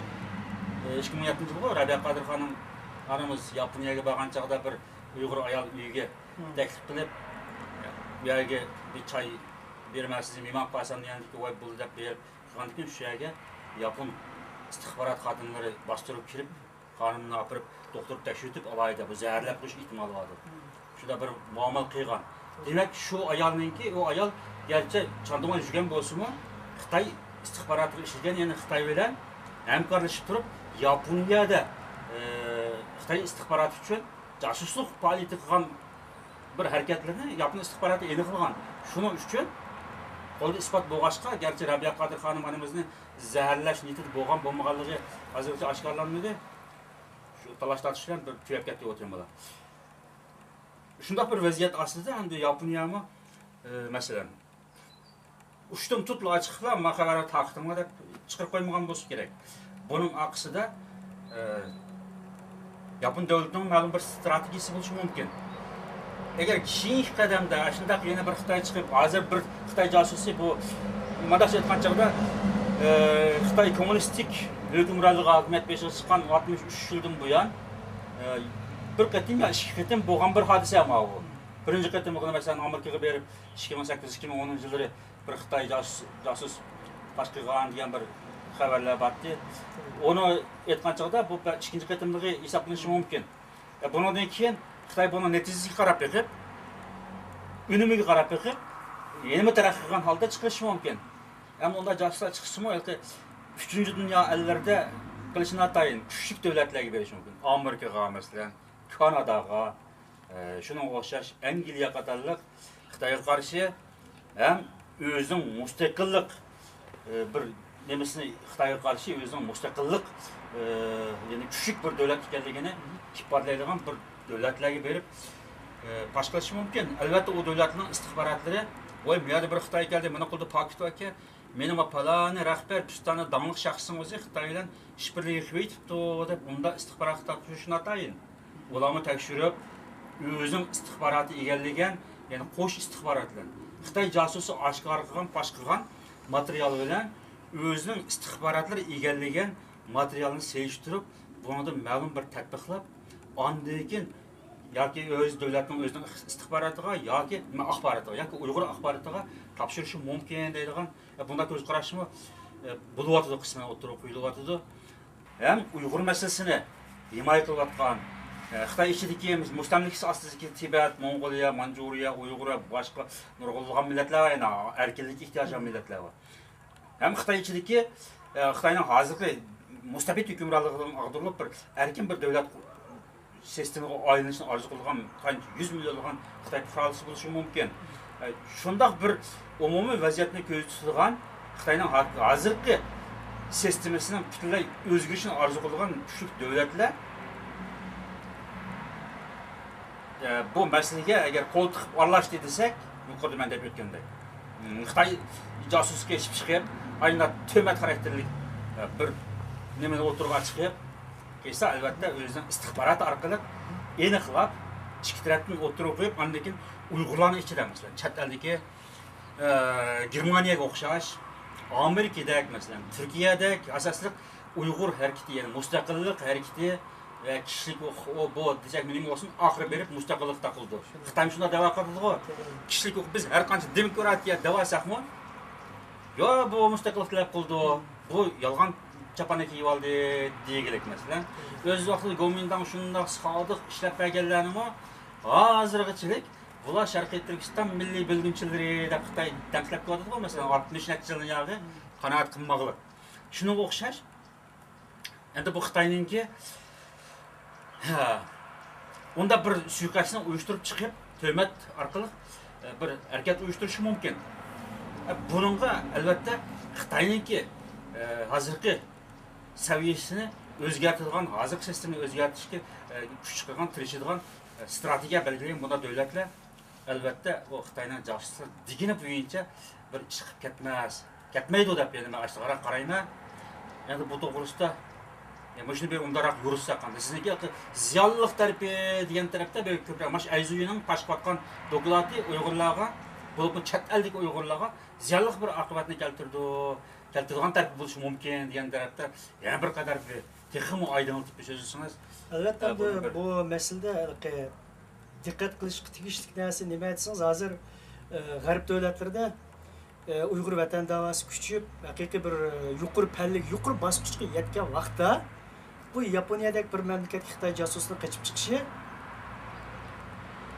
ئىككى مىڭ يەتتىنچى يىلغۇ رەبىيە قادىر خانىم ئانىمىز ياپونىيەگە بارغان چاغدا بىر ئۇيغۇر ئايال ئۆيىگە تەكلىپ قىلىپ، بۇ يەرگە بىر چاي بېرىمەن، سىزنى مېھمان قىلىپ قالسام دېگەندىكىن، ۋاي، بولدى دەپ بېرىپ قىلغاندىكىن، شۇ يەرگە ياپون ئىستىخبارات خادىملىرى باستۇرۇپ كىرىپ، خانىمنى ئاپىرىپ دوختۇرغا تەكشۈرتۈپ، ئالاھىدە بۇ زەھەرلەپ قويۇش ئېھتىمالى باردۇر. شۇنداق بىر مۇئامىلە قىلغان. دېمەك، شۇ ئايالنىڭكى، ئۇ ئايال گەرچە چاندۇۋان يۈرگەن بولسىمۇ، خىتاي ئىستىخباراتىغا ئىشلىگەن، يەنى خىتاي بىلەن ھەمكارلىشىپ تۇرۇپ، ياپونىيەدە، ئى، خىتاي ئىستىخباراتى ئۈچۈن جاسۇسلۇق پائالىيىتى قىلغان بىر ھەرىكەتلىرىنى ياپون ئىستىخباراتى ئېنىقلىغان. شۇنىڭ ئۈچۈن قولدا ئىسپات بولغاچقا، گەرچە رەبىيە قادىر خانىم ئانىمىزنى زەھەرلەش نىيىتىدە بولغان بولمىغانلىقى ھازىرغىچە ئاشكارىلانمىدى. شۇ تالاش تارتىش بىلەن بىر تۈگەپ كەتتى ئۇ تېمىلار. شۇنداق بىر ۋەزىيەت ئاستىدا ئەمدى ياپونىيەمۇ، ئى، مەسىلەن، ئۇشتۇمتۇتلا ئاچىقىپلا، ما خەۋەر تارقىتىڭلار دەپ چىقىرىپ قويمىغان بولسا كېرەك. بۇنىڭ ئارقىسىدا، ئى، ياپون دۆلىتىنىڭ مەلۇم بىر ستراتېگىيىسى بولۇشى مۇمكىن. ئەگەر كېيىنكى قەدەمدە شۇنداق يەنە بىر خىتاي چىقىپ، ھازىر بىر خىتاي جاسۇسى بۇ، مۇنداقچە ئېيتقان چاغدا، ئى، خىتاي كوممۇنىستىك ھۆكۈمرانلىقى ھاكىمىيەت بېشىغا چىققان ئاتمىش ئۈچ يىلدىن بۇيان، ئى، بىر قېتىم يا ئىككى قېتىم بولغان بىر ھادىسە ماۋۇ. بىرىنچى قېتىملىقىنى، مەسىلەن، ئامېرىكىغا بېرىپ، ئىككى مىڭ سەككىز، ئىككى مىڭ ئونىنچى يىللىرى بىر خىتاي جاسۇس، جاسۇس پاش قىلغان دېگەن بىر خەۋەرلەر بارتى. ئۇنى ئېيتقان چاغدا بۇ بە-، ئىككىنچى قېتىملىقى ھېسابلىنىشى مۇمكىن. ئە، بۇنىڭدىن كېيىن خىتاي بۇنىڭ نەتىجىسىگە قاراپ بېقىپ، ئۈنۈمىگە قاراپ بېقىپ، يەنىمۇ تەرەققىي قىلغان ھالدا چىقىرىشى مۇمكىن. ئەمما ئۇنداق جاسۇسلار چىقسىمۇ، ھېلىقى ئۈچىنچى دۇنيا ئەللىرىدە قىلىشى ناتايىن كۈچلۈك دۆلەتلەرگە بېرىشى مۇمكىن. ئامېرىكىغا، مەسىلەن، كاناداغا، ئە، شۇنىڭغا ئوخشاش ئەنگلىيە قاتارلىق خىتايغا قارشى ھەم ئۆزىنىڭ مۇستەقىللىق، ئە، بىر نېمىسىنى، خىتايغا قارشى ئۆزىنىڭ مۇستەقىللىق، ئە، يەنى كۈچلۈك بىر دۆلەت ئىكەنلىكىنى ئىپادىلەيدىغان بىر دۆلەتلەرگە بېرىپ، ئە، پاش قىلىشى مۇمكىن. ئەلۋەتتە، ئۇ دۆلەتنىڭ ئىستىخباراتلىرى، ۋاي، بۇ يەردە بىر خىتاي كەلدى، مانا قولىدا پاكىت باركەن، مېنىڭ پالانى رەھبەر، پىستانى داڭلىق شەخسنىڭ ئۆزى خىتاي بىلەن ئىشبىرلىكى قىلىۋېتىپتۇ دەپ، ئۇنداق ئىستىخبارات تاپشۇرۇش ناتايىن. ئۇلارمۇ تەكشۈرۈپ، ئۆزىنىڭ ئىستىخباراتى ئىگىلىگەن، يەنى قوش ئىستىخبارات بىلەن، خىتاي جاسۇسى ئاشكارا قىلغان، پاش قىلغان ماتېرىيال بىلەن ئۆزىنىڭ ئىستىخباراتلىرى ئىگىلىگەن ماتېرىيالنى سېلىشتۇرۇپ، بۇنىڭدىن مەلۇم بىر تەتبىقلاپ، ئاندىن كېيىن ياكى ئۆز دۆلەتنىڭ ئۆزىنىڭ ئىستىخباراتىغا ياكى ئاخباراتىغا ياكى ئۇيغۇر ئاخباراتىغا تاپشۇرۇشى مۇمكىن دەيدىغان، ئە، بۇنداق كۆز قاراشمۇ، ئە، بولۇۋاتىدۇ، قىسمەن ئوتتۇرىغا قويۇلۇۋاتىدۇ. ھەم ئۇيغۇر مەسىلىسىنى ھىمايە قىلىۋاتقان، ئە، خىتاي ئىچىدىكى مۇستەملىكىسى ئاستىدىكى تىبەت، موڭغۇلىيە، مانجۇرىيە، ئۇيغۇر ۋە باشقا نۇرغۇنلىغان مىللەتلەر بار، يەنە ئەركىنلىككە ئېھتىياجى بار مىللەتلەر بار. ھەم خىتاي ئىچىدىكى، ئە، خىتاينىڭ ھازىرقى مۇستەبىت ھۆكۈمرانلىقىدىن ئاغدۇرۇلۇپ، بىر ئەركىن بىر دۆلەت سىستېمىغا ئايلىنىشنى ئارزۇ قىلىدىغان قانچە يۈز مىليونلىغان خىتاي پۇقراسى بولۇشى مۇمكىن. ئە، شۇنداق بىر ئومۇمىي ۋەزىيەتنى كۆزدە تۇتىدىغان، خىتاينىڭ ھا-، ھازىرقى سىستېمىسىنىڭ پۈتۈنلەي ئۆزگىرىشىنى ئارزۇ قىلىدىغان كۈچلۈك دۆلەتلەر، ئە، بۇ مەسىلىگە ئەگەر قول تىقىپ ئارىلاشتى دېسەك، يۇقىرىدا مەن دەپ ئۆتكەندەك، خىتاي جاسۇسلۇقى ئېچىپ چىقىپ، ئاينا تۆھمەت خاراكتېرلىك، ئە، بىر نېمىنى ئوتتۇرىغا چىقىپ، كېسە، ئەلۋەتتە، ئۆزىنىڭ ئىستىخباراتى ئارقىلىق ئېنىقلاپ، ئىككى تەرەپتىن ئوتتۇرىغا قويۇپ، ئاندىن كېيىن ئۇيغۇرلارنىڭ ئىچىدە، مەسىلەن، چەت ئەلدىكى، ئە، گېرمانىيەگە ئوخشاش، ئامېرىكىدەك، مەسىلەن، تۈركىيەدەك ئاساسلىق ئۇيغۇر ھەرىكىتى، يەنى مۇستەقىللىق ھەرىكىتى ۋە كىشىلىك ھوقۇق، ئۇ، بۇ دېسەك نېمە بولسۇن، ئاخىرى بېرىپ مۇستەقىللىق تاقىلىدۇ. خىتايمۇ شۇنداق دەۋا قىلىدىغۇ. كىشىلىك ھوقۇق، بىز ھەر قانچە دېموكراتىيە دەۋالساقمۇ، يا، بۇ مۇستەقىللىق تەلەپ قىلىدۇ، بۇ يالغان چاپاننى كىيىۋالدى دېگىلىك، مەسىلەن. ئۆز ۋاقتىدا گومىنداڭ شۇنداق سادىق ئىشلەپ بەرگەنلەرنىمۇ ھازىرغىچىلىك بۇلار شەرقىي تۈركىستان مىللىي بۆلگۈنچىلىرى دەپ خىتاي دەمسەپ كېلىۋاتىدىغۇ، مەسىلەن، ئاتمىش نەچچە يىلدىن ياقى قانائەت قىلماغلىق. شۇنىڭغا ئوخشاش. ئەمدى بۇ خىتاينىڭكى، ھە، ئۇنداق بىر سۇيىقەستنى ئۇيۇشتۇرۇپ چىقىپ، تۆھمەت ئارقىلىق، ئە، بىر ھەرىكەت ئۇيۇشتۇرۇشى مۇمكىن. ئە، بۇنىڭغا، ئەلۋەتتە، خىتاينىڭكى، ئە، ھازىرقى سەۋىيەسىنى ئۆزگەرتىدىغان، ھازىرقى سىستېمىنى ئۆزگەرتىشكە، ئە، كۈچ چىقىرغان، تىرىشىدىغان، ئە، ستراتېگىيە بەلگىلىگەن بۇنداق دۆلەتلەر، ئەلۋەتتە، ئۇ خىتاينىڭ جاسۇسلۇق دېگىنى بويىچە بىر ئىش قىلىپ كەتمەس، كەتمەيدۇ دەپ، يەنە مەن ئاشۇنداقراق قارايمەن. ئەمدى بۇ توغرىسىدا، يا، مۇشۇنى بىر ئۇنداقراق يورۇتساق، ئەمدى سىزنىڭكى زىيانلىق تەرىپى دېگەن تەرەپتە بىر كۆپرەك، ماش ئەيزۇيىنىڭ پاش قىلىۋاتقان دوكلاتى ئۇيغۇرلارغا، بولۇپمۇ چەت ئەلدىكى ئۇيغۇرلارغا زىيانلىق بىر ئاقىۋەتنى كەلتۈرىدۇ، كەلتۈرىدىغان تەرىپى بولۇشى مۇمكىن دېگەن تەرەپتە يەنە بىر قەدەر بىر تېخىمۇ ئايدىڭلىتىپ سۆزلىسىڭىز. ئەلۋەتتە، ئە، بۇ، بۇنى بىر بۇ مەسىلىدە ھېلىقى دىققەت قىلىشقا تېگىشلىك نەرسە نېمە دېسىڭىز، ھازىر، ئە، غەرب دۆلەتلىرىدە، ئە، ئۇيغۇر ۋەتەن داۋاسى كۈچىيىپ، ھەقىقىي بىر، ئە، يۇقىرى پەللىگە، يۇقىرى باسقۇچقا يەتكەن ۋاقىتتا، بۇ ياپونىيەدەك بىر مەملىكەتكە خىتاي جاسۇسىنىڭ قېچىپ چىقىشى،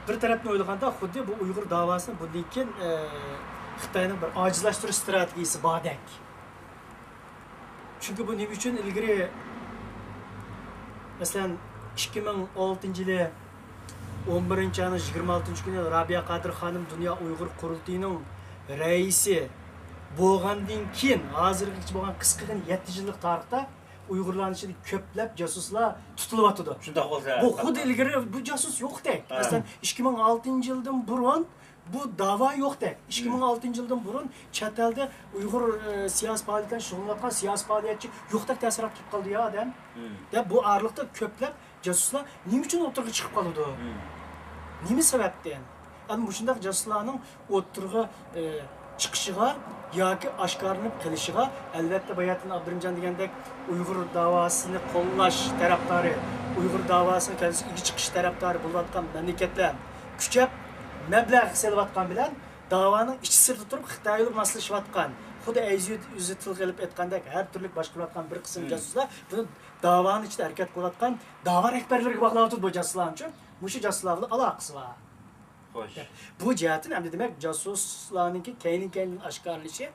بىر تەرەپتىن ئويلىغاندا، خۇددى بۇ ئۇيغۇر داۋاسىنى بۇندىن كېيىن، ئە، خىتاينىڭ بىر ئاجىزلاشتۇرۇش ستراتېگىيىسى باردەك. چۈنكى بۇ نېمە ئۈچۈن ئىلگىرى، مەسىلەن، ئىككى مىڭ ئالتىنچى يىلى ئون بىرىنچى ئاينىڭ يىگىرمە ئالتىنچى كۈنى رابىيە قادىر خانىم دۇنيا ئۇيغۇر قۇرۇلتىيىنىڭ رەئىسى بولغاندىن كېيىن، ھازىرغىچە بولغان قىسقىغىنە يەتتە يىللىق تارىختا ئۇيغۇرلارنىڭ ئىچىدە كۆپلەپ جاسۇسلار تۇتۇلۇۋاتىدۇ. شۇنداق بولسا، بۇ خۇد ئىلگىرى بۇ جاسۇس يوقتەك. ھە. مەسىلەن، ئىككى مىڭ ئالتىنچى يىلدىن بۇرۇن بۇ داۋا يوقتەك. ئىككى مىڭ ئالتىنچى يىلدىن بۇرۇن چەت ئەلدە ئۇيغۇر، ئە، سىياسىي پائالىيەت بىلەن شۇغۇللىنىۋاتقان سىياسىي پائالىيەتچى يوقتەك تەسىرات قىلىپ قالدى يا ئادەم. دەپ بۇ ئارىلىقتا كۆپلەپ جاسۇسلار نېمە ئۈچۈن ئوتتۇرىغا چىقىپ قالىدۇ؟ نېمە سەۋەبتىن؟ ئەنە مۇشۇنداق جاسۇسلارنىڭ ئوتتۇرىغا، ئە، چىقىشىغا ياكى ئاشكارىلىنىپ قېلىشىغا، ئەلۋەتتە، باياتىن ئابدۇرېھىمجان دېگەندەك، ئۇيغۇر داۋاسىنى قوللاش تەرەپدارى، ئۇيغۇر داۋاسىنىڭ كەلگۈسىگە ئىگە چىقىش تەرەپدارى بولۇۋاتقان مەملىكەتلەر كۈچەپ مەبلەغ سېلىۋاتقان بىلەن، داۋانىڭ ئىچى سىرتىدا تۇرۇپ خىتاي بىلەن ماسلىشىۋاتقان، خۇددى ئەيزى ئۆزى تىلغا ئېلىپ ئېيتقاندەك، ھەر تۈرلۈك باشقۇرۇۋاتقان بىر قىسىم جاسۇسلار بۇنى داۋانىڭ ئىچىدە ھەرىكەت قىلىۋاتقان داۋا رەھبەرلىرىگە باغلاۋاتىدۇ بۇ جاسۇسلارنىچۇ. مۇشۇ جاسۇسلار بىلەن ئالاقىسى بار. خوش. بۇ جەھەتتىن ئەمدى دېمەك جاسۇسلارنىڭكى كەينى-كەينىدىن ئاشكارىلىشى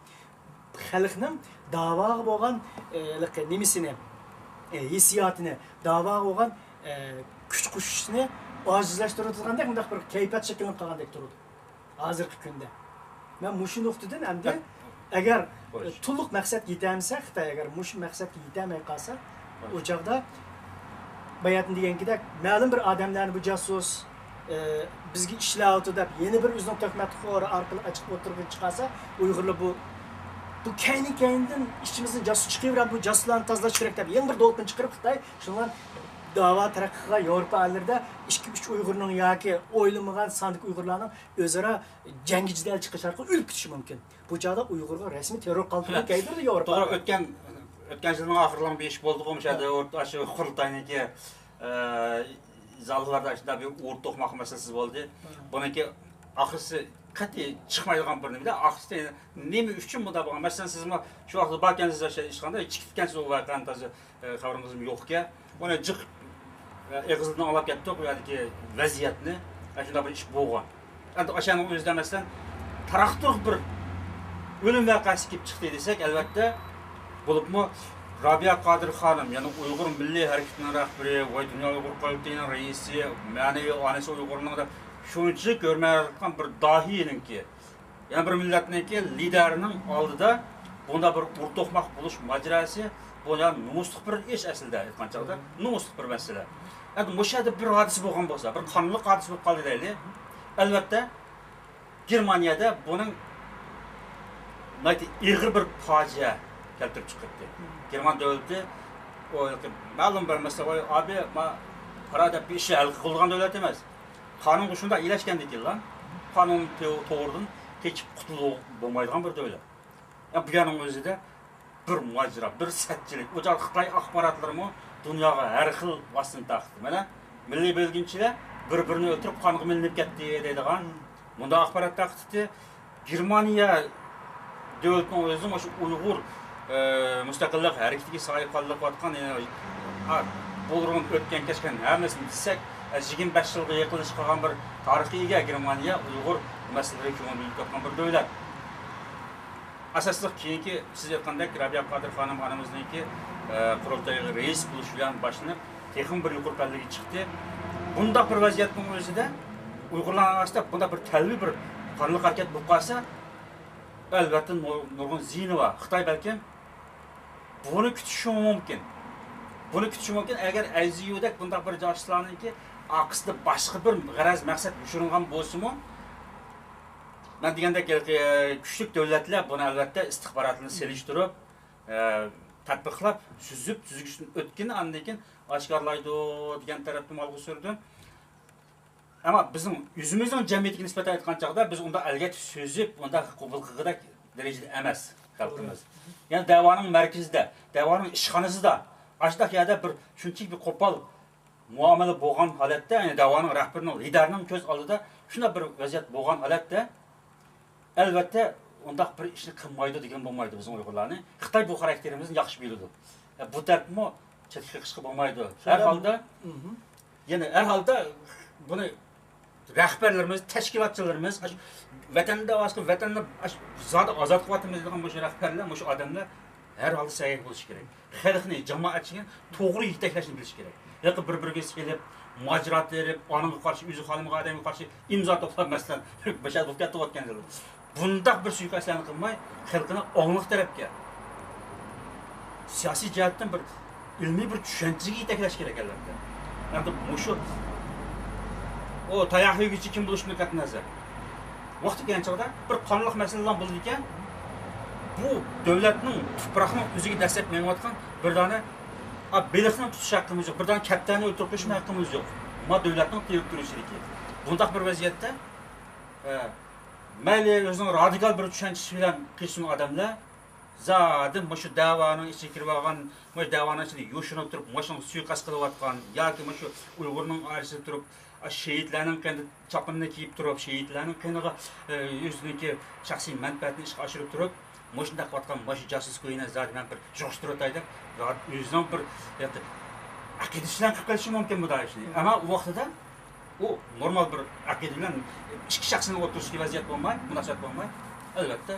خەلقنىڭ داۋاغا بولغان، ئە، ھېلىقى نېمىسىنى، ئە، ھېسسىياتىنى، داۋاغا بولغان، ئە، كۈچ قوشۇشىنى ئاجىزلاشتۇرۇۋېتىدىغاندەك مۇنداق بىر كەيپىيات شەكىللىنىپ قالغاندەك تۇرىدۇ. ھازىرقى كۈندە. مەن مۇشۇ نۇقتىدىن ئەمدى ھە. ئەگەر، خوش. ئە، تولۇق مەقسەتكە يېتەلمىسە، خىتاي ئەگەر مۇشۇ مەقسەتكە يېتەلمەي قالسا، خوش. ئۇ چاغدا باياتىن دېگەنكىدەك مەلۇم بىر ئادەملەرنى بۇ جاسۇس، ئە، بىزگە ئىشلەۋاتىدۇ دەپ يەنە بىر ئۆزىنىڭ تۆھمەت تورى ئارقىلىق ئاچىقىپ ئوتتۇرىغا چىقارسا، ئۇيغۇرلار بۇ، بۇ كەينى-كەينىدىن ئىچىمىزدىن جاسۇس چىقىۋېرەپ، بۇ جاسۇسلارنى تازىلاش كېرەك دەپ يەنە بىر دولقۇن چىقىرىپ خىتاي شۇنىڭ داۋا تەرەققىي قىلغان ياۋروپا ئەللىرىدە ئىككى-ئۈچ ئۇيغۇرنىڭ ياكى ئويلىمىغان ساندىكى ئۇيغۇرلارنىڭ ئۆزئارا جەڭگى جېدەل چىقىرىش ئارقىلىق ئۆلۈپ كېتىشى مۇمكىن. بۇ چاغدا ئۇيغۇرغا رەسمىي تېررور قالپىقىنى كىيدۈرىدۇ ياۋروپا. توغرا، ئۆتكەن، ئۆتكەن يىلنىڭ ئاخىرلىرىنىڭ بىر ئىش بولدىغۇ، مۇشۇ يەردە ئاشۇ قۇرۇلتاينىڭكى، ئە، زاللاردا ئاشۇنداق بىر ئۇرۇق توقماق مەسىلىسى بولدى. بۇنىڭكى ئاخىرسى قەتئىي چىقمايدىغان بىر نېمىدە، ئاخىرسى نېمە ئۈچۈن بۇنداق بولغان؟ مەسىلەن، سىزمۇ شۇ ۋاقىتتا باركەنسىز ئاشۇ ئىشخانىدا، چىقىپ كەتكەنسىز ئۇ ۋەقەنى تازا، ئە، خەۋىرىڭىزمۇ يوقكەن. ئۇنى جىق، ئە، ئېغىزىدىن ئاڭلاپ كەتتۇق، ئۇ يەردىكى ۋەزىيەتنى. ئاشۇنداق بىر ئىش بولغان. ئەمدى ئاشۇنىڭ ئۆزىدە، مەسىلەن، تاراقتۇرۇق بىر ئۆلۈم ۋەقەسى كېلىپ چىقتى دېسەك، ئەلۋەتتە، بولۇپمۇ رابىيە قادىر خانىم، يەنى ئۇيغۇر مىللىي ھەرىكىتىنىڭ رەھبىرى، ۋاي دۇنيا ئۇيغۇر قۇرۇلتىيىنىڭ رەئىسى، مەنىۋى ئانىسى ئۇيغۇرنىڭ دەپ شۇنچىلىك ھۆرمەت قىلىدىغان بىر داھىينىڭكى، يەنە بىر مىللەتنىڭكى لىدېرىنىڭ ئالدىدا بۇنداق بىر ئۇرۇق توقماق بولۇش ماجىراسى، بۇ يا نومۇسلۇق بىر ئىش ئەسلىدە، ئېيتقان چاغدا نومۇسلۇق بىر مەسىلە. ئەمدى مۇشۇ يەردە بىر ھادىسە بولغان بولسا، بىر قانلىق ھادىسە بولۇپ قالدى دەيلى. ئەلۋەتتە، گېرمانىيەدە بۇنىڭ ناھايىتى ئېغىر بىر پاجىئە كەلتۈرۈپ چىقىرىپتۇ. گېرمان دۆلىتى ئۇ مەلۇم بىر مەسىلە، ۋاي ئابى، ما پارا دەپ بىر ئىشنى ھەل قىلىدىغان دۆلەت ئەمەس. قانۇنغا شۇنداق ئىلەشكەندىن كېيىنلا، قانۇن تو-، توغرىدىن قېچىپ قۇتۇلۇپ بولمايدىغان بىر دۆلەت. يا، بۇ يەرنىڭ ئۆزىدە بىر ماجىرا، بىر سەتچىلىك. ئۇ چاغدا خىتاي ئاخباراتلىرىمۇ دۇنياغا ھەر خىل ۋاسىتىنى تارقىتتى. مانا، مىللىي بۆلگۈنچىلەر بىر-بىرىنى ئۆلتۈرۈپ، قانغا مىلىنىپ كەتتى دەيدىغان مۇنداق ئاخبارات تارقىتىپتۇ. گېرمانىيە دۆلىتىنىڭ ئۆزى مۇشۇ ئۇيغۇر، ئە، مۇستەقىللىق ھەرىكىتىگە ساھىبخانلىق قىلىۋاتقان، يەنى، ھە، بۇلرۇن ئۆتكەن كەچكەن ھەممىسىنى دېسەك، ئە، يىگىرمە بەش يىلغا يېقىنلىشىپ قالغان بىر تارىخقا ئىگە گېرمانىيە ئۇيغۇر مەسىلىلىرىگە كۆڭۈل بۆلۈپ كەتكەن بىر دۆلەت. ئاساسلىق كېيىنكى سىز ئېيتقاندەك رابىيە قادىر خانىم ئانىمىزنىڭكى، ئە، قۇرۇلتايغا رەئىس بولۇشى بىلەن باشلىنىپ، تېخىمۇ بىر يۇقىرى پەللىگە چىقتى. بۇنداق بىر ۋەزىيەتنىڭ ئۆزىدە ئۇيغۇرلارنىڭ ئارىسىدا بۇنداق بىر تەلۋە بىر قانلىق ھەرىكەت بولۇپ قالسا، ئەلۋەتتە نۇر-، نۇرغۇن زىيىنى بار. خىتاي بەلكىم بۇنى كۈتۈشىمۇ مۇمكىن. بۇنى كۈتۈشى مۇمكىن، ئەگەر ئەيزىيۇدەك بۇنداق بىر جاسۇسلارنىڭكى ئارقىسىدا باشقا بىر غەرەز مەقسەت يوشۇرۇنغان بولسىمۇ، مەن دېگەندەك، ھېلىقى كۈچلۈك دۆلەتلەر بۇنى ئەلۋەتتە ئىستىخباراتلىرىنى سېلىشتۇرۇپ، ئە، تەتبىقلاپ، سۈزۈپ، سۈزگۈچتىن ئۆتكىنى ئاندىن كېيىن ئاشكارىلايدۇ دېگەن تەرەپنى ئالغا سۈردۈم. ئەمما بىزنىڭ ئۆزىمىزنىڭ جەمئىيىتىگە نىسبەتەن ئېيتقان چاغدا، بىز ئۇنداق ئەلگەك سۈزۈپ، ئۇنداق قوبۇل قىلغۇدەك دەرىجىدە ئەمەس خەلقىمىز. يەنى دەۋانىڭ مەركىزىدە، دەۋانىڭ ئىشخانىسىدا، ئاشۇنداق يەردە بىر شۇنچىلىك بىر قوپال مۇئامىلە بولغان ھالەتتە، يەنى دەۋانىڭ رەھبىرىنىڭ، لىدەرنىڭ كۆز ئالدىدا شۇنداق بىر ۋەزىيەت بولغان ھالەتتە، ئەلۋەتتە، ئۇنداق بىر ئىشنى قىلمايدۇ دېگىلى بولمايدۇ بىزنىڭ ئۇيغۇرلارنى. خىتاي بۇ خاراكتېرىمىزنى ياخشى بىلىدۇ. بۇ تەرەپمۇ چەتكە قېقىشقا بولمايدۇ. ھەر ھالدا، يەنى ھەر ھالدا بۇنى رەھبەرلىرىمىز، تەشكىلاتچىلىرىمىز، ئاشۇ ۋەتەندە، ۋەتەننى ئاشۇ زادى ئازاد قىلىۋاتىمىز دېگەن مۇشۇ رەھبەرلەر، مۇشۇ ئادەملەر ھەر ھالدا سەگەك بولۇشى كېرەك. خەلقنى، جامائەتچىلىكنى توغرا يېتەكلەشنى بىلىشى كېرەك. ھېلىقى بىر-بىرىگە سېلىپ، ماجىرا تېرىپ، ئانىڭغا قارشى، ئۆزى خالىمىغان ئادەمگە قارشى ئىمزا توپلاپ، مەسىلەن، بەشەر بولۇپ كەتتى ئۆتكەن يىلى. بۇنداق بىر سۇيىقەستلەرنى قىلماي، خەلقنى ئوڭلۇق تەرەپكە، سىياسىي جەھەتتىن بىر ئىلمىي بىر چۈشەنچىگە يېتەكلەش كېرەك، ئەلۋەتتە. ئەمدى مۇشۇ، ئۇ تاياق يېگۈچى كىم بولۇشىدىن قەتئىينەزەر، ۋاقتى كەلگەن چاغدا بىر قانۇنلۇق مەسىلىلەر بولىدىكەن، بۇ دۆلەتنىڭ، تۇپراقنىڭ ئۆزىگە دەسسەپ مېڭىۋاتقان بىر دانە، ئا، بېلىقنى تۇتۇش ھەققىمىز يوق، بىر دانە كەپتەرنى ئۆلتۈرۈپ قويۇشمۇ ھەققىمىز يوق. ما دۆلەتنىڭ تېرىتورىيىسىدىكى. بۇنداق بىر ۋەزىيەتتە، ئە، مەيلى ئۆزىنىڭ رادىكال بىر چۈشەنچىسى بىلەن قىلسۇن ئادەملەر، زادى مۇشۇ دەۋانىڭ ئىچىگە كىرىۋالغان، مۇشۇ دەۋانىڭ ئىچىدە يوشۇرۇنۇپ تۇرۇپ، مۇشۇنىڭغا سۇيىقەست قىلىۋاتقان ياكى مۇشۇ ئۇيغۇرنىڭ ئارىسىدا تۇرۇپ، شېھىتلەرنىڭ قېنىدا چاپىنىنى كىيىپ تۇرۇپ، شېھىتلەرنىڭ قېنىغا، ئە، ئۆزىنىڭكى شەخسىي مەنپەئەتىنى ئىشقا ئاشۇرۇپ تۇرۇپ، مۇشۇنداق قىلىۋاتقان مۇشۇ جاسۇس كويىنى زادى مەن بىر يىغىشتۇرۇۋېتەي دەپ، ئۆزىنىڭ بىر ئەقىدىسى بىلەن قىلىپ قېلىشى مۇمكىن بۇنداق ئىشنى. ئەمما ئۇ ۋاقتىدا ئۇ نورمال بىر ئەقىدە بىلەن ئىككى شەخسنىڭ ئوتتۇرىسىدىكى ۋەزىيەت بولماي، مۇناسىۋەت بولماي، ئەلۋەتتە،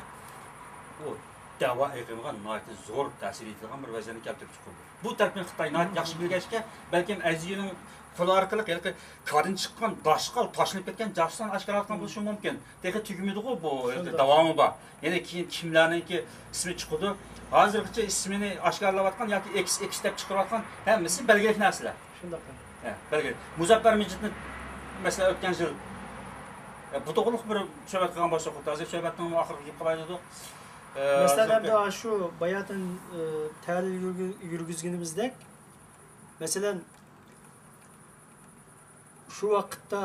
ئۇ دەۋا ئېقىمىغا ناھايىتى زور تەسىر يېتىدىغان بىر ۋەزىيەتنى كەلتۈرۈپ چىقىرىدۇ. بۇ تەرىپىنى خىتاي ناھايىتى ياخشى بىلگەچكە، بەلكىم ئەزىيۇنىڭ قولى ئارقىلىق ھېلىقى كاردىن چىققان داشقال، تاشلىنىپ كەتكەن جاسۇسلارنى ئاشكارىلاتقان بولۇشى مۇمكىن. تېخى تۈگىمىدىغۇ بۇ، شۇنداق. داۋامى بار. يەنە كېيىن كىملەرنىڭكى ئىسمى چىقىدۇ. ھازىرغىچە ئىسمىنى ئاشكارىلاۋاتقان ياكى ئېكس ئېكس دەپ چىقىرىۋاتقان ھەممىسى بەلگىلىك نەرسىلەر. شۇنداق. ھە، بەلگىلىك. مۇزەپپەر مىجىتنى، مەسىلەن، ئۆتكەن يىل، ئە، بۇ توغرىلىق بىر سۆھبەت قىلغان بولساق، ھازىر سۆھبەتنىڭ ئاخىرىغا كېلىپ قالاي دېدۇق. ئە، مەسىلەن، ھازىر ئەمدى شۇ باياتىن، ئە، تەھلىل يۈرگۈ-، يۈرگۈزگىنىمىزدەك، مەسىلەن، شۇ ۋاقىتتا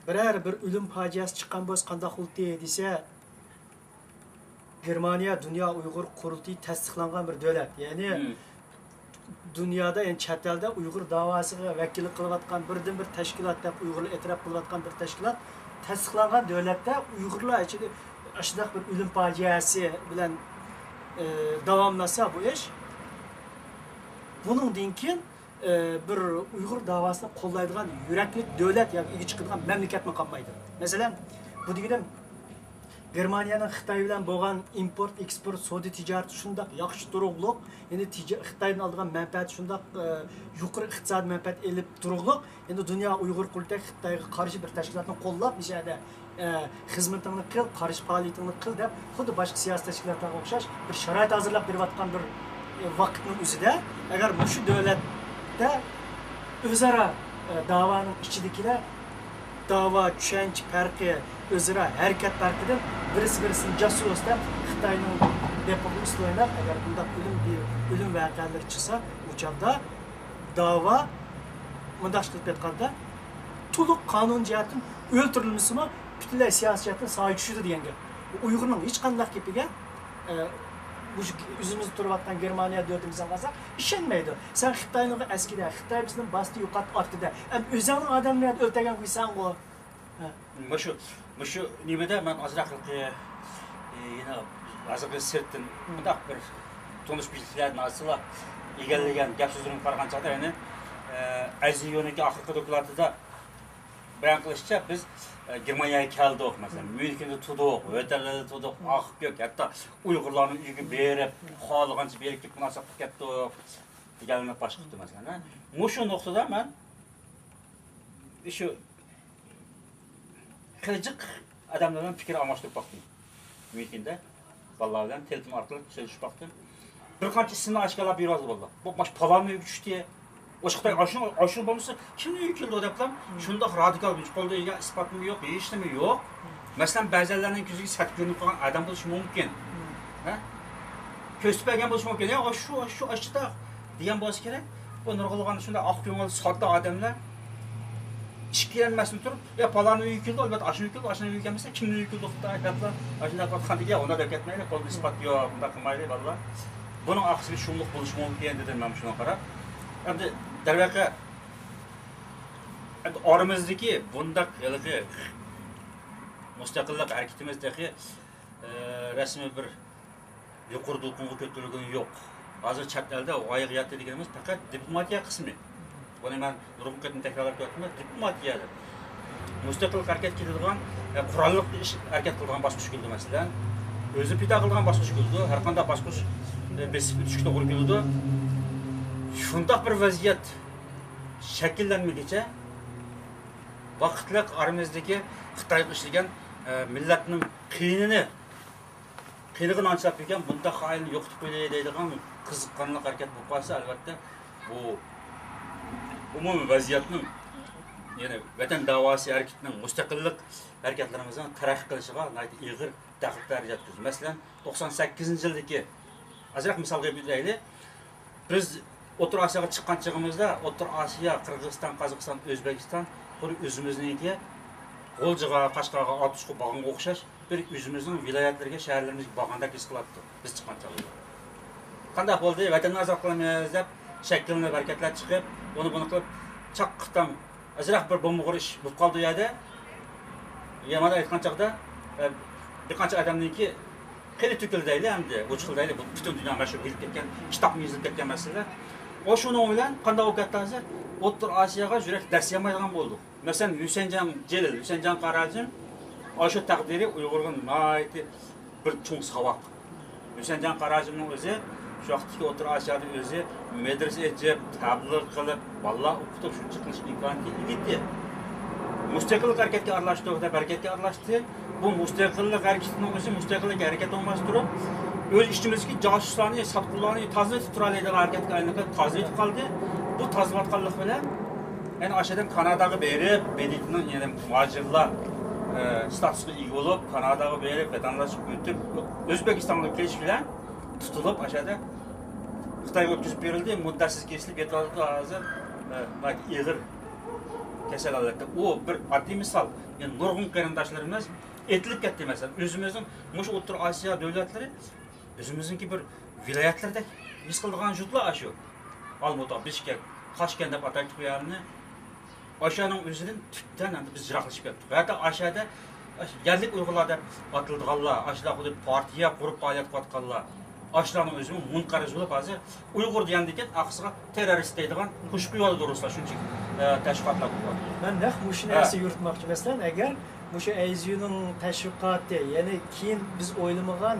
بىرەر بىر ئۆلۈم پاجىئەسى چىققان بولسا قانداق بولاتتى دېسە، گېرمانىيە دۇنيا ئۇيغۇر قۇرۇلتىيى تەستىقلانغان بىر دۆلەت. يەنى دۇنيادا، يەنى چەت ئەلدە ئۇيغۇر داۋاسىغا ۋەكىللىك قىلىۋاتقان بىردىنبىر تەشكىلات دەپ ئۇيغۇرلار ئېتىراپ قىلىۋاتقان بىر تەشكىلات، تەستىقلانغان دۆلەتتە ئۇيغۇرلار ئىچىدە ئاشۇنداق بىر ئۆلۈم پاجىئەسى بىلەن، ئى، داۋاملاشسا بۇ ئىش، بۇنىڭدىن كېيىن ئى، بىر ئۇيغۇر داۋاسىنى قوللايدىغان يۈرەكلىك دۆلەت ياكى ئىگە چىقىدىغان مەملىكەتمۇ قالمايدۇ. مەسىلەن، بۇ دېگىنىم گېرمانىيەنىڭ خىتاي بىلەن بولغان ئىمپورت، ئېكسپورت، سودا تىجارىتى شۇنداق ياخشى تۇرۇقلۇق، يەنى تىجا-، خىتايدىن ئالىدىغان مەنپەئەت شۇنداق، ئى، يۇقىرى ئىقتىسادىي مەنپەئەت ئېلىپ تۇرۇقلۇق، يەنى دۇنيا ئۇيغۇر قۇرۇلتىيى خىتايغا قارشى بىر تەشكىلاتنى قوللاپ، مۇشۇ يەردە ئە، خىزمىتىڭنى قىل، قارشى پائالىيىتىڭنى قىل دەپ، خۇددى باشقا سىياسىي تەشكىلاتلارغا ئوخشاش بىر شارائىت ھازىرلاپ بېرىۋاتقان بىر، ئە، ۋاقىتنىڭ ئۆزىدە، ئەگەر مۇشۇ دۆلەتتە ئۆزئارا، ئە، داۋانىڭ ئىچىدىكىلەر داۋا، چۈشەنچە پەرقى، ئۆزئارا ھەرىكەت پەرقىدىن بىرسى بىرسىنى جاسۇس دەپ، خىتاينىڭ بېقىنىدا ئۈستىدە ئويناپ، ئەگەر بۇنداق ئۆلۈم، ئۆلۈم ۋەقەلىرى چىقسا، ئۇ چاغدا داۋا، مۇنداق قىلىپ ئېيتقاندا، تولۇق قانۇن جەھەتتىن ئۆلتۈرۈلمىسىمۇ، پۈتۈنلەي سىياسىي جەھەتتىن سايە چۈشىدۇ دېگەن گەپ. ئۇيغۇرنىڭ ھېچقانداق گېپىگە، ئە، مۇشۇ ئۆزىمىزدە تۇرۇۋاتقان گېرمانىيە دۆلىتىمىزنى ئالساق، ئىشەنمەيدۇ. سەن خىتاينىڭ ئەسكىدە، خىتاي بىزدىن باستى، يوقاتتى، ئارتىدا. ئەمدى ئۆزۈڭنىڭ ئادەملىرىنى ئۆلتۈرگەن قويساڭغۇ. ھە. مۇشۇ، مۇشۇ نېمىدە مەن ئازراق، ئى، ئى، يەنە ھازىرقى سىرتتىن مۇنداق بىر تونۇش بىلىشلەرنى ئالسىلا، ئىگىلىگەن گەپ سۆزلىرىمگە قارىغان چاغدا، يەنى، ئە، ئەزىيونىڭكى ئاخىرقى دوكلاتىدا بايان قىلىشىچە، بىز، ئە، گېرمانىيەگە كەلدۇق، مەسىلەن، ميۇنخېندا تۇردۇق، ھوتېللاردا تۇردۇق، ئاق كۆك، ھەتتا ئۇيغۇرلارنىڭ ئۆيىگە بېرىپ، خالىغانچە بېرىپ كېلىپ مۇناسىۋەت قىلىپ كەتتۇق، دېگەنلەرنى باش قىپتۇ، مەسىلەن. ھە؟ مۇشۇ نۇقتىدا مەن شۇ خېلى جىق ئادەملەر بىلەن پىكىر ئالماشتۇرۇپ باقتىم. ميۇنخېندا بالىلار بىلەن تېلېفون ئارقىلىق سۆزلىشىپ باقتىم. بىر قانچە ئىسىمنى ئاشكارىلاپ بېرىۋالدى بالىلار. بۇ ماش پالاننىڭ ئۆيىگە چۈشتى. ئوشۇقتا ئاشۇ، ئاشۇ بولمىسا كىمنىڭ ئۆيىگە كېلىدۇ دەپلا شۇنداق رادىكال بىر قولدا ئىگە ئىسپاتمۇ يوق، ھېچنېمە يوق. مەسىلەن، بەزەنلەرنىڭ كۆزىگە سەت كۆرۈنۈپ قالغان ئادەم بولۇشى مۇمكىن. ھە؟ كۆرسىتىپ بەرگەن بولۇشى مۇمكىن. يا ئاشۇ، ئاشۇ، ئاشۇنداق دېگەن بولسا كېرەك. بۇ نۇرغۇنلىغان شۇنداق ئاق كۆڭۈل، ساددا ئادەملەر ئىككىلەنمەستىن تۇرۇپ، يا پالانىنىڭ ئۆيىگە كەلدى، ئەلۋەتتە ئاشۇنىڭ ئۆيىگە كەلدى، ئاشۇنىڭ ئۆيىگە كەلمىسە كىمنىڭ ئۆيىگە كەلدى خىتاي دەپلا ئاشۇنداق قىلىۋاتقاندىكىن، يا ئۇنداق دەپ كەتمەيلى، قولدا ئىسپات يوق، ئۇنداق قىلمايلى بالىلار. بۇنىڭ ئارقىسىدا شۇملۇق بولۇشى مۇمكىن دېدىم مەن شۇنىڭغا قاراپ. ئەمدى دەرۋەقە، ئەمدى ئارىمىزدىكى بۇنداق ھېلىقى مۇستەقىللىق ھەرىكىتىمىز تېخى، ئە، رەسمىي بىر يۇقىرى دولقۇنغا كۆتۈرۈلگىنى يوق. ھازىر چەت ئەلدە ۋايىغا ياتتى دېگىنىمىز پەقەت دىپلوماتىيە قىسمى. بۇنى مەن نۇرغۇن قېتىم تەكرارلاپ كېلىۋاتىمەن، دىپلوماتىيە دەپ. مۇستەقىل ھەرىكەت كېلىدىغان، ئە، قوراللىق ئىش ھەرىكەت قىلىدىغان باسقۇچ كېلىدۇ، مەسىلەن. ئۆزىنى پىدا قىلىدىغان باسقۇچ كېلىدۇ، ھەر قانداق باسقۇچ، ئە، بېسىپ ئۆتۈشكە توغرا كېلىدۇ. شۇنداق بىر ۋەزىيەت شەكىللەنمىگۈچە، ۋاقىتلىق ئارىمىزدىكى خىتايغا ئىشلىگەن، ئە، مىللەتنىڭ قىيىنىنى قېنىغا نان چىلاپ يۈرگەن بۇنداق خائىننى يوقىتىپ قوياي دەيدىغان قىزىقارلىق ھەرىكەت بولۇپ قالسا، ئەلۋەتتە، بۇ ئومۇمىي ۋەزىيەتنىڭ، يەنى ۋەتەن داۋاسى ھەرىكىتىنىڭ، مۇستەقىللىق ھەرىكەتلىرىمىزنىڭ تەرەققىي قىلىشىغا ناھايىتى ئېغىر تەھدىت دەرىجىدە يەتكۈزدى. مەسىلەن، توقسان سەككىزىنچى يىلدىكى، ئازراق مىسالغا بېرەيلى، بىز ئوتتۇرا ئاسىياغا چىققان چېغىمىزدا، ئوتتۇرا ئاسىيا، قىرغىزىستان، قازاقىستان، ئۆزبېكىستان خۇددى ئۆزىمىزنىڭكى غۇلجىغا، قەشقەرگە، ئاتۇشقا بارغانغا ئوخشاش بىر ئۆزىمىزنىڭ ۋىلايەتلىرىگە، شەھەرلىرىمىزگە بارغاندەك ھېس قىلاتتۇق بىز چىققان چاغدا. قانداق بولدى؟ ۋەتەننى ئازاد قىلىمىز دەپ شەكىللىنىپ ھەرىكەتلەر چىقىپ، ئۇنى بۇنى قىلىپ، چاققىتىڭ ئازراق بىر بومبا ئۇرۇش بولۇپ قالدى ئۇ يەردە. يەنە مانا ئېيتقان چاغدا، ئە، بىر قانچە ئادەمنىڭكى قېنى تۆكۈلدى دەيلى ئەمدى، ئۇچقىلى دەيلى، بۇ پۈتۈن دۇنيا مەشھۇر، بىلىپ كەتكەن، كىتابمۇ يېزىلىپ كەتكەن مەسىلە. ئۇ شۇنىڭ بىلەن قانداق بولۇپ كەتتى ھازىر؟ ئوتتۇرا ئاسىياغا يۈرەك دەسسىيالمايدىغان بولدۇق. مەسىلەن، ھۈسەنجان جېلىل، ھۈسەنجان قاراجىم، ئاشۇ تەقدىرى ئۇيغۇرغا ناھايىتى بىر چوڭ ساۋاق. ھۈسەنجان قاراجىمنىڭ ئۆزى شۇ ۋاقىتتىكى ئوتتۇرا ئاسىيادا ئۆزى مەدرىسە ئېچىپ، تەبلىغ قىلىپ، بالىلار ئوقۇتۇپ، شۇنچە قىلىش ئىمكانىيىتى ئىدى. مۇستەقىللىق ھەرىكەتكە ئارىلاشتۇق دەپ ھەرىكەتكە ئارىلاشتى. بۇ مۇستەقىللىق ھەرىكىتىنىڭ ئۆزى مۇستەقىللىق ھەرىكەت بولماستۇرۇپ، ئۆز ئىچىمىزدىكى جاسۇسلارنى، ساتقۇنلارنى تازىلىتىپ تۇرالايدىغان ھەرىكەتكە ئايلىنىپ، تازىلىتىپ قالدى. بۇ تازىلىۋاتقانلىق بىلەن، يەنە ئاشۇ يەردىن كاناداغا بېرىپ، بېدىتنىڭ، يەنى مۇھاجىرلار، ئە، ستاتۇسىغا ئىگە بولۇپ، كاناداغا بېرىپ، ۋەتەنداشلىق ئۆتۈپ، ئۆزبېكىستانغا كېلىش بىلەن تۇتۇلۇپ، ئاشۇ يەردە خىتايغا ئۆتكۈزۈپ بېرىلدى. مۇددەتسىز كېسىلىپ يېتىۋاتىدۇ ھازىر، ئە، ناھايىتى ئېغىر كېسەل ھالەتتە. ئۇ بىر ئاددىي مىسال. يەنە نۇرغۇن قېرىنداشلىرىمىز ئېتىلىپ كەتتى. مەسىلەن، ئۆزىمىزنىڭ مۇشۇ ئوتتۇرا ئاسىيا دۆلەتلىرى ئۆزىمىزنىڭكى بىر ۋىلايەتلىرىدەك ھېس قىلىدىغان يۇرتلار ئاشۇ. ئالمۇتا، بىشكەك، تاشكەنت دەپ ئاتايتتۇق بۇ يەرنى. ئاشۇنىڭ ئۆزىدىن تۈپتىن ئەمدى بىز يىراقلىشىپ كەتتۇق. ھەتتا ئاشۇ يەردە يەرلىك ئۇيغۇرلار دەپ ئاتىلىدىغانلار، ئاشۇلار خۇددى پارتىيە قۇرۇپ پائالىيەت قىلىۋاتقانلار، ئاشۇلارنىڭ ئۆزىمۇ مۇنقەرز بولۇپ، ھازىر ئۇيغۇر دېگەندىن كېيىن ئارقىسىغا تېررورىست دەيدىغان قوشۇپ قويۇۋالىدۇ رۇسلار، شۇنچىلىك، ئە، تەشۋىقاتلار قىلىۋاتىدۇ. مەن نەق مۇشۇ ھە. نەرسىگە يورۇتماقچى. مەسىلەن، ئەگەر مۇشۇ ئەيزىيۇنىڭ تەشۋىقاتى، يەنى كېيىن بىز ئويلىمىغان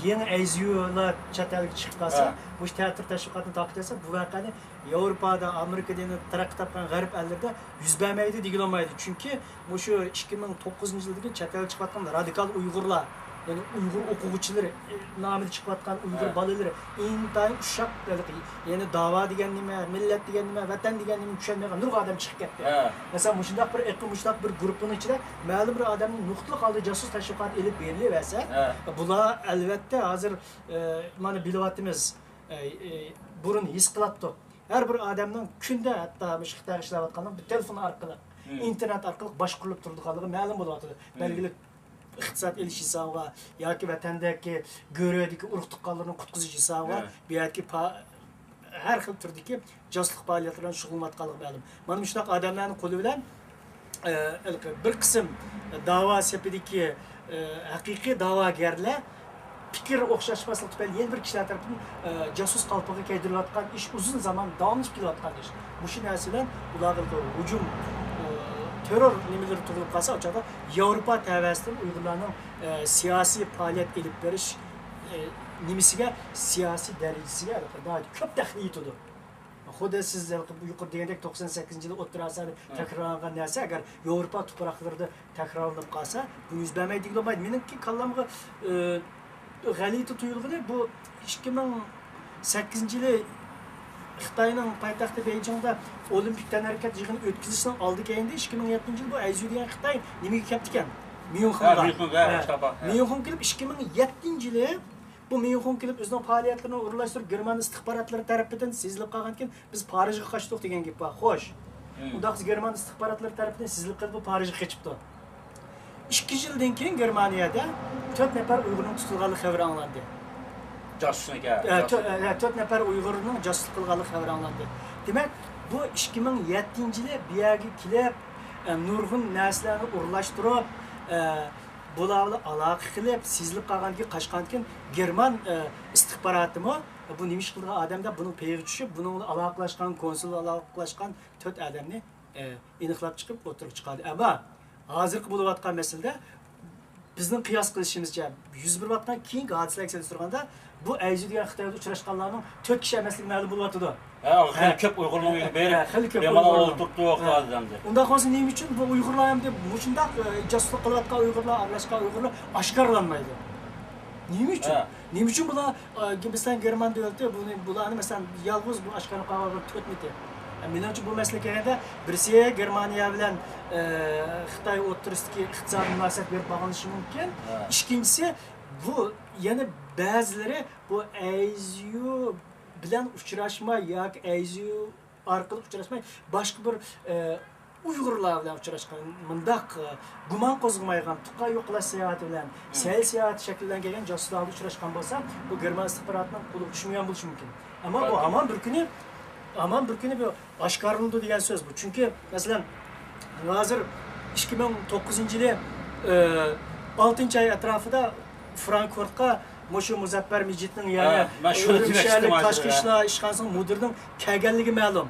يېڭى ئەيزىيۇلار چەت ئەلگە چىقىپ قالسا، ھە. مۇشۇ تەتۈر تەشۋىقاتنى تارقىتىۋەتسە، بۇ ۋەقەنى ياۋروپادا، ئامېرىكىدا، يەنە تەرەققىي تاپقان غەرب ئەللىرىدە يۈز بەرمەيدۇ دېگىلى بولمايدۇ. چۈنكى مۇشۇ ئىككى مىڭ توققۇزىنچى يىلدىن كېيىن چەت ئەلگە چىقىۋاتقان رادىكال ئۇيغۇرلار، يەنى ئۇيغۇر ئوقۇغۇچىلىرى، ئە، نامىدا چىقىۋاتقان ئۇيغۇر ھە. بالىلىرى ئىنتايىن ئۇششاق، يەنى داۋا دېگەن نېمە، مىللەت دېگەن نېمە، ۋەتەن دېگەن نېمىنى چۈشەنمەيدىغان نۇرغۇن ئادەم چىقىپ كەتتى. ھە. مەسىلەن، مۇشۇنداق بىر ئېقىم، مۇشۇنداق بىر گۇرۇپپىنىڭ ئىچىدە مەلۇم بىر ئادەمنىڭ نۇقتىلىق ھالدا جاسۇس تەشۋىقاتى ئېلىپ بېرىلىۋەرسە، ھە. بۇلار ئەلۋەتتە ھازىر، ئە، مانا بىلىۋاتىمىز، ئە، ئە، بۇرۇن ھېس قىلاتتۇق. ھەر بىر ئادەمنىڭ كۈندە ھەتتا مۇشۇ خىتايغا ئىشلەۋاتقانلىق بىر تېلېفون ئارقىلىق، مم. ئىنتېرنېت ئارقىلىق باشقۇرۇلۇپ تۇرىدىغانلىقى مەلۇم بولۇۋاتىدۇ. مم. بەلگىلىك ئىقتىساد ئېلىش ھېسابىغا ياكى ۋەتەندىكى گۆرۈدىكى ئۇرۇق تۇغقانلىرىنى قۇتقۇزۇش ھېسابىغا ھە. بۇ يەردىكى پا-، ھەر خىل تۈردىكى جاسۇسلۇق پائالىيەتلىرى بىلەن شۇغۇللىنىۋاتقانلىقى مەلۇم. مانا مۇشۇنداق ئادەملەرنىڭ قولى بىلەن، ئە، ھېلىقى بىر قىسىم داۋا سېپىدىكى، ئە، ھەقىقىي داۋاگەرلەر پىكىر ئوخشاشماسلىقى تۈپەيلى يەنە بىر كىشىلەر تەرىپىدىن، ئە، جاسۇس قالپىقىغا كىيدۈرۈلۈۋاتقان ئىش ئۇزۇن زامان داۋاملىشىپ كېلىۋاتقان ئىش. مۇشۇ نەرسە بىلەن ئۇلارغا بىر ھۇجۇم، ئە، تېررور نېمىلىرى تۇغۇلۇپ قالسا، ئۇ چاغدا ياۋروپا تەۋەسىدىن ئۇيغۇرلارنىڭ، ئە، سىياسىي پائالىيەت ئېلىپ بېرىش، ئە، نېمىسىگە، سىياسىي دەرىجىسىگە ناھايىتى كۆپ دەخلى يېتىدۇ. خۇددى سىز يۇقىرىدا دېگەندەك، توقسان سەككىزىنچى يىلى ئوتتۇرا ئاسىيادا ھە. تەكرارلانغان نەرسە، ئەگەر ياۋروپا تۇپراقلىرىدا تەكرارلىنىپ قالسا، بۇ يۈز بەرمەيدۇ دېگىلى بولمايدۇ. مېنىڭكى كاللامغا، ئى، غەلىتە تۇيۇلغىنى، بۇ ئىككى مىڭ سەككىزىنچى يىلى خىتاينىڭ پايتەختى بېيجىڭدا ئولىمپىك تەنھەرىكەت يىغىنى ئۆتكۈزۈشنىڭ ئالدى كەينىدە، ئىككى مىڭ يەتتىنچى يىلى بۇ ئەيزۈ دېگەن خىتاي نېمىگە كەپتىكەن؟ ميۇنخېنغا. ھە، ميۇنخېنغا، ھە. مۇشۇ تاپا. ھە. ميۇنخېنغا كېلىپ، ئىككى مىڭ يەتتىنچى يىلى بۇ ميۇنخېنغا كېلىپ، ئۆزىنىڭ پائالىيەتلىرىنى ئورۇنلاشتۇرۇپ، گېرمان ئىستىخباراتلىرى تەرىپىدىن سېزىلىپ قالغاندىكىن، بىز پارىژغا قاچتۇق دېگەن گەپ بار. خوش. مم. ئۇنداق بىز گېرمان ئىستىخباراتلىرى تەرىپىدىن سېزىلىپ قېلىپ، بۇ پارىژغا قېچىپتۇ. ئىككى يىلدىن كېيىن گېرمانىيەدە تۆت نەپەر ئۇيغۇرنىڭ تۇتۇلغانلىقى خەۋىرى ئاڭلاندى. جاسۇسنىڭكى، ئە، جاسۇس. تۆ-، ئە، تۆت نەپەر ئۇيغۇرنىڭ جاسۇسلۇق قىلغانلىقى خەۋىرى ئاڭلاندى. دېمەك، بۇ ئىككى مىڭ يەتتىنچى يىلى بۇ يەرگە كېلىپ، ئە، نۇرغۇن نەرسىلەرنى ئورۇنلاشتۇرۇپ، ئە، بۇلار بىلەن ئالاقە قىلىپ، سېزىلىپ قالغاندىن كېيىن، قاچقاندىن كېيىن گېرمان، ئە، ئىستىخباراتىمۇ بۇ نېمە ئىش قىلىدىغان ئادەم دەپ بۇنىڭ پېيىغا چۈشۈپ، بۇنىڭ بىلەن ئالاقىلەشكەن، كونسۇل بىلەن ئالاقىلەشكەن تۆت ئادەمنى، ئە، ئېنىقلاپ چىقىپ ئوتتۇرىغا چىقاردى. ئەمما ھازىرقى بولۇۋاتقان مەسىلىدە بىزنىڭ قىياس قىلىشىمىزچە، يۈز بېرىۋاتقان كېيىنكى ھادىسىلەرگە سېلىشتۇرغاندا، بۇ ئەيزى دېگەن خىتايدا ئۇچراشقانلارنىڭ تۆت كىشى ئەمەسلىكى مەلۇم بولۇۋاتىدۇ. ھە، خېلى ھە. كۆپ ئۇيغۇرنىڭ ئۆيىگە بېرىپ، ھە، خېلى كۆپ بىمالال ئۇيغۇرنىڭ. ئولتۇرتۇق ھە. ئادەمدە. ئۇنداق بولسا نېمە ئۈچۈن بۇ ئۇيغۇرلار ئەمدى مۇشۇنداق، ئە، جاسۇسلۇق قىلىۋاتقان ئۇيغۇرلار، ئارىلاشقان ئۇيغۇرلار ئاشكارىلانمايدۇ؟ نېمە ئۈچۈن؟ نېمە ئۈچۈن بۇلار، ئە، مەسىلەن، گېرمان دۆلىتى بۇنى، بۇلارنى، مەسىلەن، يالغۇز بۇ ئاشكارىلىنىپ قالغان بىر تۆت مىتى؟ ئە، مېنىڭچە، بۇ مەسىلىگە كەلگەندە، بىرسى گېرمانىيە بىلەن، ئە، خىتاي ئوتتۇرىسىدىكى ئىقتىسادىي مۇناسىۋەت بېرىپ باغلىنىشى مۇمكىن. ئىككىنچىسى، بۇ يەنە بەزىلىرى بۇ ئەيزيۇ بىلەن ئۇچراشماي ياكى ئەيزيۇ ئارقىلىق ئۇچراشماي، باشقا بىر، ئە، ئۇيغۇرلار بىلەن ئۇچراشقان، مۇنداق، ئە، گۇمان قوزغىمايدىغان، تۇغقان يوقلاش ساياھىتى بىلەن، سەيل ساياھىتى شەكىللەنگەن جاسۇسلار بىلەن ئۇچراشقان بولسا، بۇ گېرمان ئىستىخباراتىنىڭ قولىغا چۈشمىگەن بولۇشى مۇمكىن. ئەمما بۇ ھامان بىر كۈنى، ھامان بىر كۈنى بۇ ئاشكارىلىنىدۇ دېگەن سۆز بۇ. چۈنكى، مەسىلەن، ھازىر ئىككى مىڭ توققۇزىنچى يىلى، ئە، ئالتىنچى ئاي ئەتراپىدا فرانكفورتقا مۇشۇ مۇزەپپەر مىجىتنىڭ، يەنى ئۈرۈمچى شەھەرلىك تاشقى ئىشلار ئىشخانىسىنىڭ مۇدىرىنىڭ كەلگەنلىكى مەلۇم.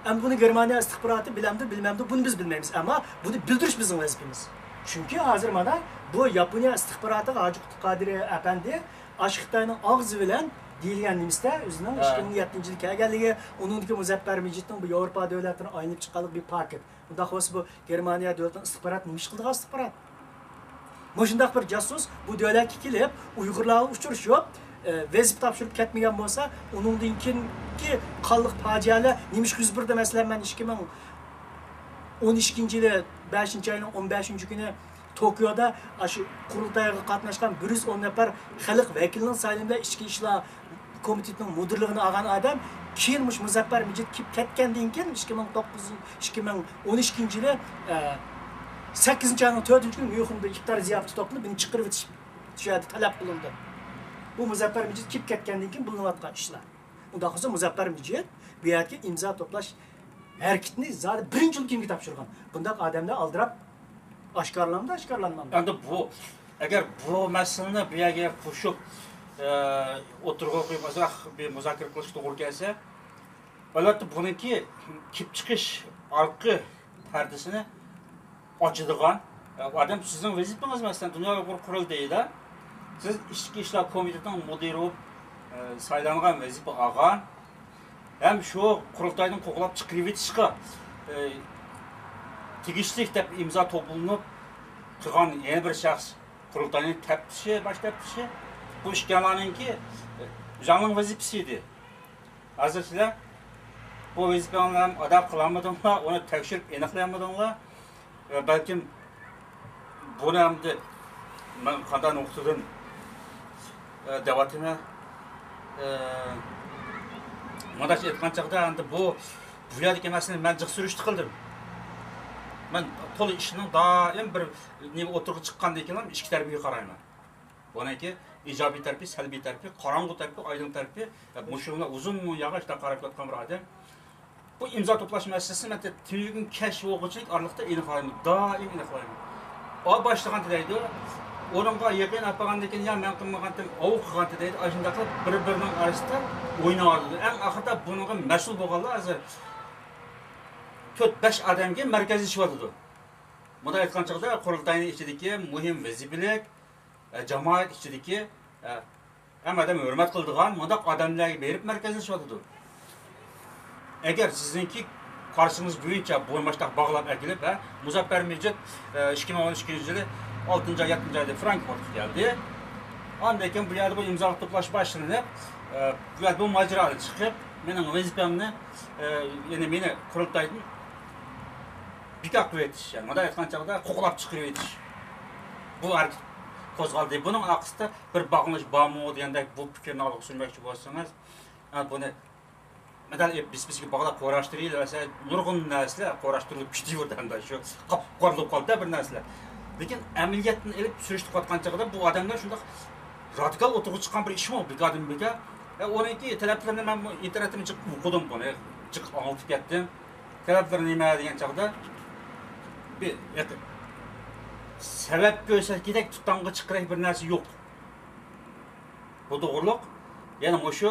ئەمما بۇنى گېرمانىيە ئىستىخباراتى بىلەمدۇ، بىلمەمدۇ، بۇنى بىز بىلمەيمىز. ئەمما بۇنى بىلدۈرۈش بىزنىڭ ۋەزىپىمىز. چۈنكى ھازىر مانا بۇ ياپونىيە ئىستىخباراتىغا ھاجى قۇتلۇق قادىرى ئەپەندى ئاشۇ خىتاينىڭ ئاغزى بىلەن دېيىلگەن نېمىسىدە، ئۆزىنىڭ ئىككى مىڭ يەتتىنچى يىلى كەلگەنلىكى، ئۇنىڭدىكى مۇزەپپەر مىجىتنىڭ بۇ ياۋروپا دۆلەتلىرىنى ئايلىنىپ چىققانلىقى بىر پاكىت. ئۇنداق بولسا، بۇ گېرمانىيە دۆلىتىنىڭ ئىستىخباراتى نېمە ئىش قىلىدىغان ئىستىخبارات؟ مۇشۇنداق بىر جاسۇس بۇ دۆلەتكە كېلىپ، ئۇيغۇرلارغا ئۇچرىشىپ، ئە، ۋەزىپە تاپشۇرۇپ كەتمىگەن بولسا، ئۇنىڭدىن كېيىنكى قانلىق پاجىئەلەر نېمە ئىش يۈز بەردى؟ مەسىلەن، مەن ئىككى مىڭ ئون ئىككىنچى يىلى بەشىنچى ئاينىڭ ئون بەشىنچى كۈنى توكيودا ئاشۇ قۇرۇلتايغا قاتناشقان بىر يۈز ئون نەپەر خەلق ۋەكىلىنىڭ سايلىمى بىلەن ئىچكى ئىشلار كومىتېتىنىڭ مۇدىرلىقىنى ئالغان ئادەم، كېيىن مۇشۇ مۇزەپپەر مىجىت كېلىپ كەتكەندىن كېيىن، ئىككى مىڭ توققۇز، ئىككى مىڭ ئون ئىككىنچى يىلى، ئە، سەككىزىنچى ئاينىڭ تۆتىنچى كۈنى ميۇنخېندا ئىپتار زىياپىتى توپلىنىپ، مېنى چىقىرىۋېتىش شۇ يەردە تەلەپ قىلىندى. بۇ مۇزەپپەر مىجىت كېلىپ كەتكەندىن كېيىن بولۇنۇۋاتقان ئىشلار. ئۇنداق بولسا، مۇزەپپەر مىجىت بۇ يەردىكى ئىمزا توپلاش ھەرىكىتىنى زادى بىرىنچى بولۇپ كىمگە تاپشۇرغان؟ بۇنداق ئادەملەر ئالدىراپ، ئاشكارىلانمىدۇ، ئاشكارىلانمامدۇ؟ ئەمدى بۇ، ئەگەر بۇ مەسىلىنى بۇ يەرگە قوشۇپ، ئە، ئوتتۇرىغا قويۇپ، ئازراق بىر مۇزاكىرە قىلىشقا توغرا كەلسە، ئەلۋەتتە، بۇنىڭكى كېلىپ چىقىش ئارقا پەردىسىنى ئاچىدىغان، ئە، ئادەم سىزنىڭ ۋەزىپىڭىز، مەسىلەن، دۇنيا ئۇيغۇر قۇرۇلتىيىدا سىز ئىچكى ئىشلار كومىتېتىنىڭ مۇدىرى بولۇپ، ئە، سايلانغان، ۋەزىپە ئالغان، ھەم شۇ قۇرۇلتاينى قوغلاپ چىقىرىۋېتىشقا، ئە، تېگىشلىك دەپ ئىمزا توپلىنىپ قىلغان يەنە بىر شەخس، قۇرۇلتاينىڭ تەپتىشى، باش تەپتىشى، بۇ ئىككىلەننىڭكى، ئە، ئۆزۈڭنىڭ ۋەزىپىسى ئىدى. ھازىر سىلەر بۇ ۋەزىپىڭلارنى ئادا قىلالمىدىڭلار، ئۇنى تەكشۈرۈپ ئېنىقلىيالمىدىڭلار. ئە، بەلكىم بۇنى ئەمدى مەن قانداق نۇقتىدىن، ئە، دەۋاتىمەن؟ ئە، مۇنداق ئېيتقان چاغدا، ئەمدى بۇ، بۇ يەردىكى مەسىلىنى مەن جىق سۈرۈشتە قىلدىم. مەن تولا ئىشنىڭ دائىم بىر نېمە ئوتتۇرىغا چىققاندىن كېيىن ئىككى تەرىپىگە قارايمەن. بۇنىڭكى ئىجابىي تەرىپى، سەلبىي تەرىپى، قاراڭغۇ تەرىپى، ئايدىڭ تەرىپى. مۇشۇ بىلەن ئۇزۇن ياغاچتا قاراپ ياتقان بىر ئادەم. بۇ ئىمزا توپلاش مەسىلىسىنى مەن تۈنۈگۈن كەچ بولغۇچىلىك ئارىلىقتا ئېنىقلايمەن، دائىم ئېنىقلايمەن. ئا باشلىغانتى دەيدۇ، ئورۇنغا يېقىن ئاپارغاندىن كېيىن، يا مەن قىلمىغانتىم، ئاۋۇ قىلغانتى دەيدۇ، ئاشۇنداقلا بىر-بىرىنىڭ ئارىسىدا ئويناۋاتىدۇ. ئەڭ ئاخىرىدا بۇنىڭغا مەسئۇل بولغانلار ھازىر تۆت-بەش ئادەمگە مەركەزلىشىۋاتىدۇ. مۇنداق ئېيتقان چاغدا، قۇرۇلتاينىڭ ئىچىدىكى مۇھىم ۋەزىپىلىك، ئە، جامائەت ئىچىدىكى، ئە، ھەممە ئادەم ھۆرمەت قىلىدىغان مۇنداق ئادەملەرگە بېرىپ مەركەزلىشىۋاتىدۇ. ئەگەر سىزنىڭكى قارىشىڭىز بويىچە بۇنى مۇشۇنداق باغلاپ ئەكېلىپ، ھە، مۇزەپپەر مىجىت، ئە، ئىككى مىڭ ئون ئىككىنچى يىلى ئالتىنچى ئاي، يەتتىنچى ئايدا فرانكفورتقا كەلدى. ئاندىن كېيىن بۇ يەردە بۇ ئىمزا توپلاش باشلىنىپ، ئە، بۇ يەردە بۇ ماجىرادىن چىقىپ، مېنىڭ ۋەزىپەمنى، ئە، يەنى مېنى قۇرۇلتايدىن بىكار قىلىۋېتىش، يەنى مۇنداق ئېيتقان چاغدا قوغلاپ چىقىرىۋېتىش. بۇ ھەرىكەت قوزغالدى. بۇنىڭ ئارقىسىدا بىر باغلىنىش بارمۇ دېگەندەك بۇ پىكىرنى ئالغا سۈرمەكچى بولسىڭىز، ھە، بۇنى مەدەل ئېلىپ بىس-بىسكە باغلاپ قوراشتۇرۇۋېرىۋەرسە، نۇرغۇن نەرسىلەر قوراشتۇرۇلۇپ كېتىۋېرىدۇ ئەمدى شۇ قاپقارا بولۇپ قالدى بىر نەرسىلەر. لېكىن ئەمەلىيەتتىن ئېلىپ سۈرۈشتە قىلىۋاتقان چاغدا بۇ ئادەملەر شۇنداق رادىكال ئوتتۇرىغا چىققان بىر ئىشمۇ بىكاردىن بىكار. ئە، ئۇنىڭكى تەلەپلىرىنى مەن ئىنتېرنېتتىن چىقىپ ئوقۇدۇم بۇنى، چىقىپ ئاڭلىتىپ كەتتىم. تەلەپلىرى نېمە دېگەن چاغدا، بىر سەۋەب كۆرسەتكۈدەك، تۇتانغا چىققۇدەك بىر نەرسە يوق. بۇ توغرۇلۇق. يەنە مۇشۇ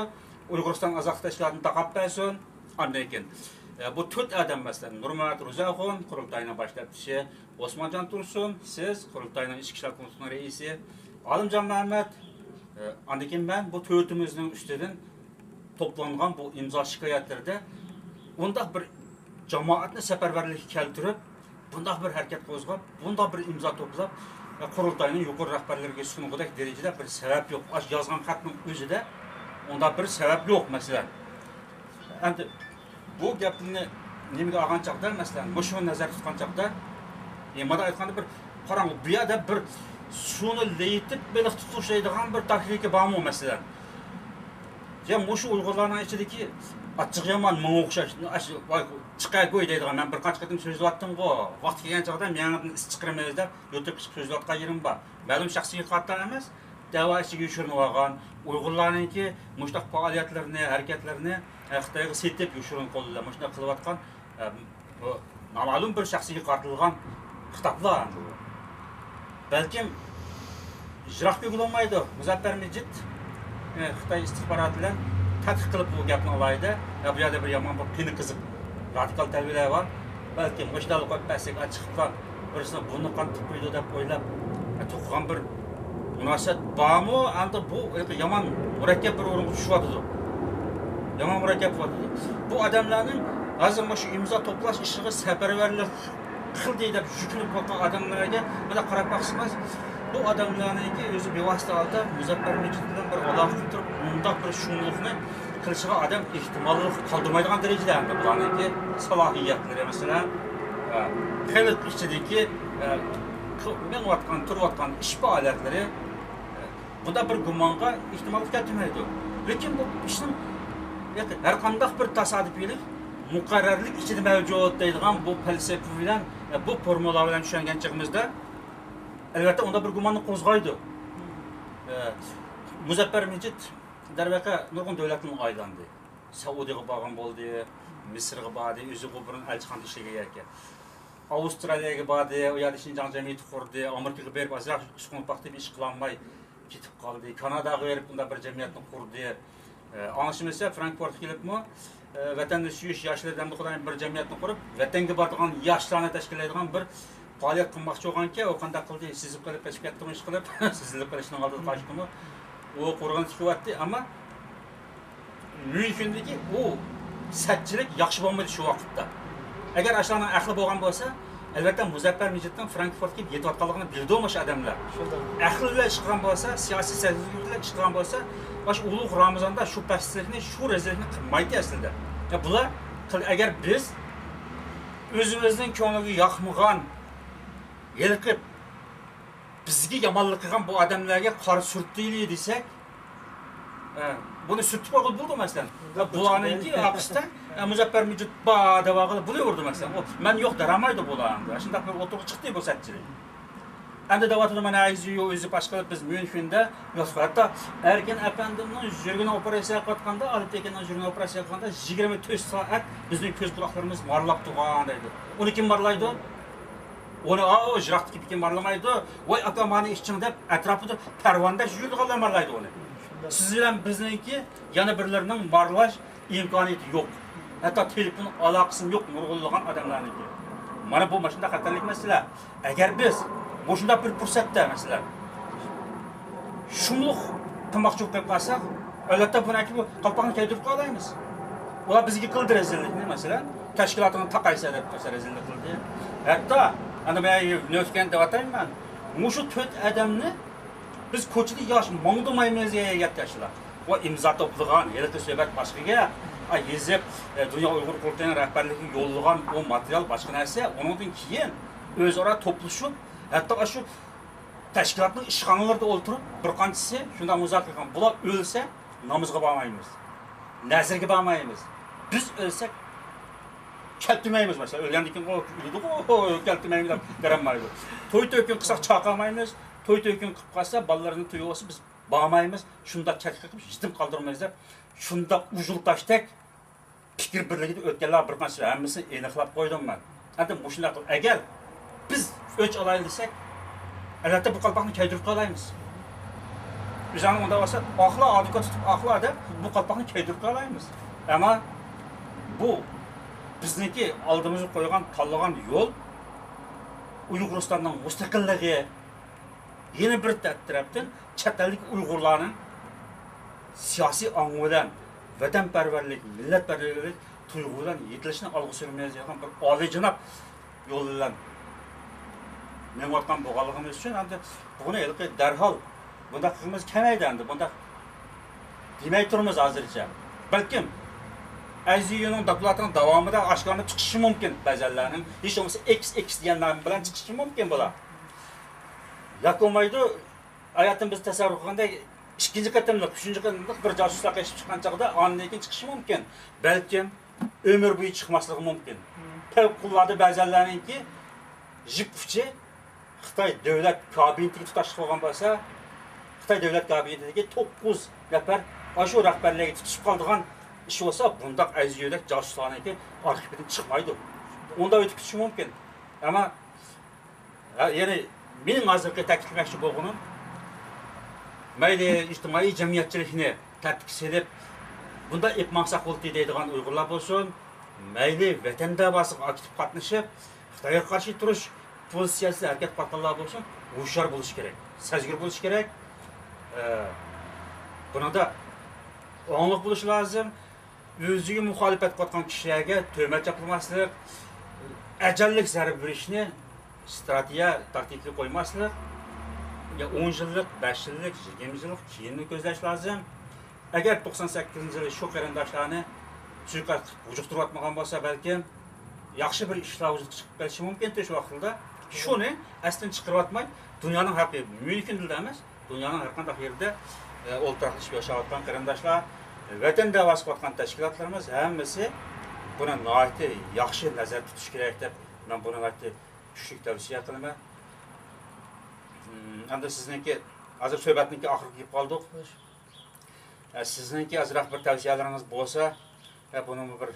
ئۇيغۇرىستان ئازادلىق تەشكىلاتىنى تاقاپ بەرسۇن. ئاندىن كېيىن، ئە، بۇ تۆت ئادەم، مەسىلەن، نۇرمۇرات روزىئاخۇن، قۇرۇلتاينىڭ باش تەپتىشى، ئوسمانجان تۇرسۇن، سىز، قۇرۇلتاينىڭ ئىچكى ئىشلار كومىتېتىنىڭ رەئىسى، ئالىمجان مەمەت، ئە، ئاندىن كېيىن مەن، بۇ تۆتىمىزنىڭ ئۈستىدىن توپلانغان بۇ ئىمزا شىكايەتلىرىدە ئۇنداق بىر جامائەتنى سەپەرۋەرلىككە كەلتۈرۈپ، بۇنداق بىر ھەرىكەت قوزغاپ، بۇنداق بىر ئىمزا توپلاپ، قۇرۇلتاينىڭ يۇقىرى رەھبەرلىرىگە سۇنغۇدەك دەرىجىدە بىر سەۋەب يوق. ئاشۇ يازغان خەتنىڭ ئۆزىدە ئۇنداق بىر سەۋەب يوق، مەسىلەن. ئەمدى بۇ گەپنى نېمىگە ئالغان چاغدا، مەسىلەن، مۇشۇنى نەزەردە تۇتقان چاغدا، ئە، مانا ئېيتقاندا بىر قاراڭ، بۇ يەردە بىر سۇنى لېيىتىپ بېلىق تۇتۇش دەيدىغان بىر تاكتىكا بارمۇ، مەسىلەن؟ يا مۇشۇ ئۇيغۇرلارنىڭ ئىچىدىكى ئاچچىقى يامان ماڭا ئوخشاش، ئاشۇ، ۋاي، چىقەرگۇي دەيدىغان، مەن بىر قانچە قېتىم سۆزلەۋاتتىمغۇ، ۋاقتى كەلگەن چاغدا مېڭىدىن ئىس چىقىرىمىز دەپ يوتۇپ چىقىپ سۆزلەۋاتقان يېرىم بار. مەلۇم شەخسىي قاتلار ئەمەس، دەۋا ئىچىگە يوشۇرۇنۇۋالغان، ئۇيغۇرلارنىڭكى مۇشۇنداق پائالىيەتلىرىنى، ھەرىكەتلىرىنى، ئە، خىتايغا سېتىپ يوشۇرۇن قول بىلەن مۇشۇنداق قىلىۋاتقان، ئە، بۇ نامەلۇم بىر شەخسكە قارىتىلغان خىتابلار ئەمدى بۇ. بەلكىم يىراق كۆرگىلى بولمايدۇ. مۇزەپپەر مىجىت، ئە، خىتاي ئىستىخباراتى بىلەن تەتقىق قىلىپ بۇ گەپنى ئالايدۇ. يا بۇ يەردە بىر يامان بىر قېنى قىزىق رادىكال تەلۋىلەر بار. بەلكىم مۇشۇنداق قويۇپ بەرسەك، ئاچىقىپلا بىرسىنىڭ بۇرنى قان تىقىدۇ دەپ ئويلاپ، توقۇغان بىر مۇناسىۋەت بارمۇ؟ ئەمدى بۇ يامان مۇرەككەپ بىر ئورۇنغا چۈشۈۋاتىدۇ. يامان مۇرەككەپ بولۇۋاتىدۇ. بۇ ئادەملەرنىڭ ھازىر مۇشۇ ئىمزا توپلاش ئىشىغا سەپەرۋەرلىك قىلدى دەپ يۈكۈنۈپ قالغان ئادەملەرگە بىر قاراپ باقسىڭىز، بۇ ئادەملەرنىڭكى ئۆزى بىۋاسىتە ھالدا مۇزەپپەر مىجىت بىلەن بىر ئالاقە قىلىپ تۇرۇپ، مۇنداق بىر شۇملۇقنى قىلىشىغا ئادەم ئېھتىماللىق قالدۇرمايدىغان دەرىجىدە ئەمدى بۇلارنىڭكى سالاھىيەتلىرى، مەسىلەن، ئە، خەلق ئىچىدىكى، ئە، مېڭىۋاتقان، تۇرۇۋاتقان ئىش پائالىيەتلىرى، ئە، بۇنداق بىر گۇمانغا ئېھتىماللىق كەلتۈرمەيدۇ. لېكىن بۇ ئىشنىڭ ھەر قانداق بىر تاسادىپىيلىك، مۇقەررەرلىك ئىچىدە مەۋجۇت دەيدىغان بۇ پەلسەپە بىلەن، ئە، بۇ فورمۇلا بىلەن چۈشەنگەن چېغىمىزدا، ئەلۋەتتە، ئۇنداق بىر گۇماننى قوزغايدۇ. ئە، مۇزەپپەر مىجىت، دەرۋەقە، نۇرغۇن دۆلەتلەرنى ئايلاندى. سەئۇدىغا بارغان بولدى، مىسىرغا باردى، ئۆزى بۇ بۇرۇن ئەلچىخانىدا ئىشلىگەن ئىكەن. ئاۋسترالىيەگە باردى، ئۇ يەردە شىنجاڭ جەمئىيىتى قۇردى، ئامېرىكىغا بېرىپ ئازراق سۇقۇن پاختا بىر ئىش قىلالماي كېتىپ قالدى، كاناداغا بېرىپ ئۇنداق بىر جەمئىيەتنى قۇردى. ئە، ئاڭلىشىمىزچە، فرانكفورتقا كېلىپمۇ، ئە، ۋەتەننى سۆيۈش ياشلىرى دەمدۇ خۇدايىم بىر جەمئىيەتنى قۇرۇپ، ۋەتەنگە بارىدىغان ياشلارنى تەشكىللەيدىغان بىر پائالىيەت قىلماقچى بولغانىكەن، ئۇ قانداق قىلدى؟ سېزىپ قېلىپ قېچىپ كەتتىمۇ، ئىشقىلىپ، سېزىلىپ قېلىشنىڭ ئالدىدا قاچتىمۇ؟ ئۇ قۇرغىنى تىكىۋەتتى، ئەمما ميۇنخېندىكى ئۇ سەتچىلىك ياخشى بولمىدى شۇ ۋاقىتتا. ئەگەر ئاشۇلارنىڭ ئەقلى بولغان بولسا، ئەلۋەتتە، مۇزەپپەر مىجىتنىڭ فرانكفورتقا كېلىپ يېتىۋاتقانلىقىنى بىلىدۇ مۇشۇ ئادەملەر. شۇنداق. ئەقلى بىلەن ئىش قىلغان بولسا، سىياسىي سەزگۈرلۈك بىلەن ئىش قىلغان بولسا، مۇشۇ ئۇلۇغ رامىزاندا شۇ پەسلىكنى، شۇ رەزىللىكنى قىلمايتتى ئەسلىدە. يا بۇلار قىل-، ئەگەر بىز ئۆزىمىزنىڭ كۆڭلىگە ياقمىغان، ھېلىقى بىزگە يامانلىق قىلغان بۇ ئادەملەرگە قارا سۈرتەيلى دېسەك، ئە، بۇنى سۈرتۈپ قويغىلى بولىدۇ، مەسىلەن. بۇلارنىڭكى ئارقىسىدا، ئە، مۇزەپپەر مىجىت بار دەۋاغىلى بۇنى ئۇردى، مەسىلەن. ئۇ، مەن يوق دەرەلمەيدۇ بۇلار. شۇنداق بىر ئوتتۇرىغا چىقتى بۇ سەتچىلىك. ئەمدى دەۋاتىدۇ، مانا، ئەيزى يو ئۆزى پاش قىلىپ، بىز ميۇنخېندا يوق. ھەتتا ئەركىن ئەپەندىمنىڭ يۈرىكىنى ئوپېراتسىيە قىلىۋاتقاندا، ئالىپ ئەكەمنىڭ يۈرىكىنى ئوپېراتسىيە قىلغاندا يىگىرمە تۆت سائەت بىزنىڭ كۆز قۇلاقلىرىمىز مارىلاپ تۇرغان دەيدۇ. ئۇنى كىم مارىلايدۇ؟ ئۇنى، ئاۋۇ يىراقتىكى كىم مارىلىمايدۇ؟ ۋاي ئاكا، مانا ئىچىڭ دەپ ئەتراپىدا پەرۋانىدەك يۈرىدىغانلار مارىلايدۇ ئۇنى. سىز بىلەن بىزنىڭكى يەنە بىرلىرىنىڭ مارىلاش ئىمكانىيىتى يوق. ھەتتا تېلېفون ئالاقىسىمۇ يوق نۇرغۇنلىغان ئادەملەرنىڭكى. مانا بۇ مۇشۇنداق خەتەرلىك مەسىلە. ئەگەر بىز مۇشۇنداق بىر پۇرسەتتە، مەسىلەن، شۇملۇق قىلماقچى بولۇپ قالساق، ئەلۋەتتە، بۇنى ئەكىپ قالپاقنى كىيدۈرۈپ قالايمىز. ئۇلار بىزگە قىلدى رەزىللىكنى، مەسىلەن، تەشكىلاتىڭنى تاقايسەن دەپ قويسا رەزىللىك قىلدى. ھەتتا، ئەنە مەن نۆۋەتكەن دەۋاتايمەن، مۇشۇ تۆت ئادەمنى بىز كوچىدا ياش ماڭدۇرمايمىز، يەتتە ياشلار. ۋە ئىمزا توپلىغان، ھېلىقى سۆھبەت باشقا گەپ. ئا، يېزىپ، ئە، دۇنيا ئۇيغۇر قۇرۇلتىيىنىڭ رەھبەرلىكىگە يوللىغان ئۇ ماتېرىيال باشقا نەرسە. ئۇنىڭدىن كېيىن ئۆزئارا توپلىشىپ، ھەتتا ئاشۇ تەشكىلاتنىڭ ئىشخانىلىرىدا ئولتۇرۇپ، بىر قانچىسى شۇنداق مۇزاكىرە قىلغان، بۇلار ئۆلسە، نامىزىغا بارمايمىز، نەزىرگە بارمايمىز. بىز ئۆلسەك، كەلتۈرمەيمىز، مەسىلەن، ئۆلگەندىن كېيىن، ئۇ ئۆلىدىغۇ، كەلتۈرمەيمىز دەپ بېرەلمەيدۇ. توي تۆكۈن قىلساق، چاقىرمايمىز، توي تۆكۈن قىلىپ قالسا، بالىلىرىنىڭ تويى بولسا، بىز بارمايمىز، شۇنداق چەتكە قىلىپ يېتىم قالدۇرمايمىز دەپ، شۇنداق ئۇجۇل تاشتەك پىكىر بىرلىكىدە ئۆتكەنلەر بىر قانچە ھەممىسىنى ئېنىقلاپ قويدۇم مەن. ئەمدى مۇشۇنداق قىلىپ، ئەگەر بىز ئۆچ ئالايلى دېسەك، ئەلۋەتتە بۇ قالپاقنى كىيدۈرۈپ قالايمىز. بىز ئاندىن ئۇنداق بولسا، ئاقلا ئادۋوكات تۇتۇپ ئاقلا دەپ بۇ قالپاقنى كىيدۈرۈپ قالايمىز. ئەمما بۇ بىزنىڭكى ئالدىمىزغا قويغان، تاللىغان يول ئۇيغۇرىستاننىڭ مۇستەقىللىقى، يەنە بىر تە-، تەرەپتىن چەت ئەلدىكى ئۇيغۇرلارنىڭ سىياسىي ئاڭى بىلەن ۋەتەنپەرۋەرلىك، مىللەتپەرۋەرلىك تۇيغۇ بىلەن يېتىلىشىنى ئالغا سۈرمەيدىغان بىر ئالىيجاناب يول بىلەن مېڭىۋاتقان بولغانلىقىمىز ئۈچۈن، ئەمدى بۇنى ھېلىقى دەرھال بۇنداق قىلغىنىمىز كەلمەيدۇ، ئەمدى بۇنداق دېمەي تۇرىمىز ھازىرچە. بەلكىم ئەيزىيۇنىڭ دوكلاتىنىڭ داۋامىدا ئاشكارىلىنىپ چىقىشى مۇمكىن، بەزەنلەرنىڭ ھېچ بولمىسا ئېكس ئېكس دېگەن نام بىلەن چىقىشى مۇمكىن بۇلار. ياكى بولمايدۇ، ھاياتىم بىز تەسەۋۋۇر قىلغاندەك ئىككىنچى قېتىملىق، ئۈچىنچى قېتىملىق بىر جاسۇسلار قېچىپ چىققان چاغدا ئاندىن كېيىن چىقىشى مۇمكىن. بەلكىم ئۆمۈر بويى چىقماسلىقى مۇمكىن. پەۋقۇلئاددە بەزەنلەرنىڭكى يىپ ئۇچى خىتاي دۆلەت كابىنېتىگە تۇتاشلىق بولغان بولسا، خىتاي دۆلەت كابىنېتىدىكى توققۇز نەپەر ئاشۇ رەھبەرلەرگە تۇتىشىپ قالىدىغان ئىش بولسا، بۇنداق ئەيزىيۇدەك جاسۇسلارنىڭكى ئارخىپىدىن چىقمايدۇ. ئۇنداق ئۆتۈپ كېتىشى مۇمكىن. ئەمما ھە، يەنى مېنىڭ ھازىرقى تەكىتلىمەكچى بولغىنىم، مەيلى ئىجتىمائىي جەمئىيەتچىلىكنى تەرتىپكە سېلىپ، بۇنداق ئېلىپ ماڭساق بولدى دەيدىغان ئۇيغۇرلار بولسۇن، مەيلى ۋەتەن دەۋاسىغا ئاكتىپ قاتنىشىپ، خىتايغا قارشى تۇرۇش پوزىتسىيەسىدە ھەرىكەت قىلىۋاتقانلار بولسۇن، ھوشيار بولۇش كېرەك، سەزگۈر بولۇش كېرەك. ئە، بۇنىڭدا ئاڭلىق بولۇش لازىم. ئۆزىگە مۇخالىپەت قىلىۋاتقان كىشىلەرگە تۆھمەت چاپلىماسلىق، ئەجەللىك زەربە بېرىشنى ستراتېگىيە، تاكتىكىغا قويماسلىق، يا ئون يىللىق، بەش يىللىق، يىگىرمە يىللىق كېيىننى كۆزلەش لازىم. ئەگەر توقسان سەككىزىنچى يىلى شۇ قېرىنداشلارنى سۇيىقەست قىلىپ ھۇجۇقتۇرۇۋاتمىغان بولسا، بەلكىم ياخشى بىر ئىشلار ۋۇجۇدقا چىقىپ كېلىشى مۇمكىن شۇ ۋاقتىدا. شۇنى ئەستىن چىقىرىۋاتماي، دۇنيانىڭ ھەققى ميۇنخېندا ئەمەس، دۇنيانىڭ ھەر قانداق يېرىدە، ئە، ئولتۇراقلىشىپ ياشاۋاتقان قېرىنداشلار، ۋەتەن دەۋاسى قىلىۋاتقان تەشكىلاتلىرىمىز ھەممىسى بۇنى ناھايىتى ياخشى نەزەردە تۇتۇش كېرەك دەپ، مەن بۇنى ناھايىتى كۈچلۈك تەۋسىيە قىلىمەن. ئەمدى سىزنىڭكى، ھازىر سۆھبەتنىڭكى ئاخىرىغا كېلىپ قالدۇق. ئە، سىزنىڭكى ئازراق بىر تەۋسىيەلىرىڭىز بولسا، ئە، بۇنىڭمۇ بىر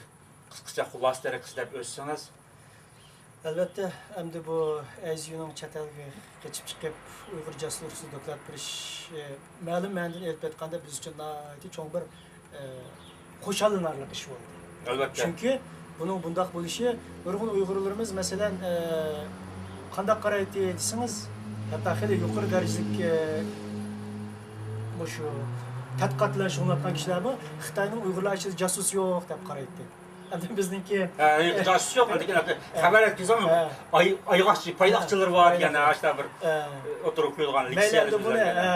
قىسقىچە خۇلاسە تەرىقىسى دەپ ئۆتسىڭىز. ئەلۋەتتە، ئەمدى بۇ ئەيزىيۇنىڭ چەت ئەلگە قېچىپ چىقىپ، ئۇيغۇر جاسۇسلىرىغا دوكلات بېرىش، ئە، مەلۇم مەنىدىن ئېلىپ ئېيتقاندا، بىز ئۈچۈن ناھايىتى چوڭ بىر، ئە، خۇشاللىنارلىق ئىش بولدى. ئەلۋەتتە. چۈنكى بۇنىڭ بۇنداق بولۇشى، نۇرغۇن ئۇيغۇرلىرىمىز، مەسىلەن، ئە، قانداق قارايتتى دېسىڭىز، ھەتتا خېلى يۇقىرى دەرىجىلىك، ئە، مۇشۇ تەتقىقات بىلەن شۇغۇللىنىۋاتقان كىشىلەرمۇ خىتاينىڭ ئۇيغۇرلار ئىچىدە جاسۇسى يوق دەپ قارايتتى. ئەمدى بىزنىڭكى، ھە، ياخشىسى يوق، لېكىن خەۋەر يەتكۈزسەڭ، ھە. ئاي-، ئايغاقچى، پايلاقچىلىرى بار، ھە، يەنە ئاشۇنداق بىر، ھە، ئوتتۇرىغا قويۇلغان مەيلى، لېكسىيە ئەمدى بۇنى، ھە،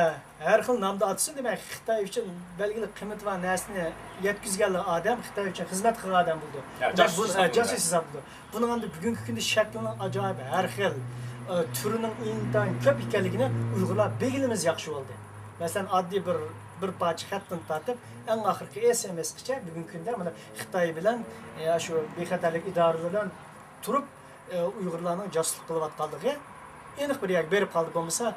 ھەر خىل نامدا ئاتىسۇن، دېمەك، خىتاي ئۈچۈن بەلگىلىك قىممىتى بار نەرسىنى يەتكۈزگەنلا ئادەم خىتاي ئۈچۈن خىزمەت قىلغان ئادەم بولىدۇ. ھە، دېمەك، جاسۇس بۇ، ھە، ھېسابلىنىدۇ. جاسۇس ھېسابلىنىدۇ. بۇنىڭ ئەمدى بۈگۈنكى كۈندە شەكلىنىڭ ئاجايىپ ھەر خىل، ئە، تۈرىنىڭ ئىنتايىن كۆپ ئىكەنلىكىنى ئۇيغۇرلار بىلگىنىمىز ياخشى بولدى. مەسىلەن، ئاددىي بىر، بىر پارچە خەتتىن تارتىپ، ئەڭ ئاخىرقى ئېس ئېم ئېسقىچە بۈگۈنكى كۈندە مانا خىتاي بىلەن، ئە، شۇ بىخەتەرلىك ئىدارىلىرى بىلەن تۇرۇپ، ئە، ئۇيغۇرلارنىڭ جاسۇسلۇق قىلىۋاتقانلىقى ئېنىق بىر يەرگە بېرىپ قالدى. بولمىسا،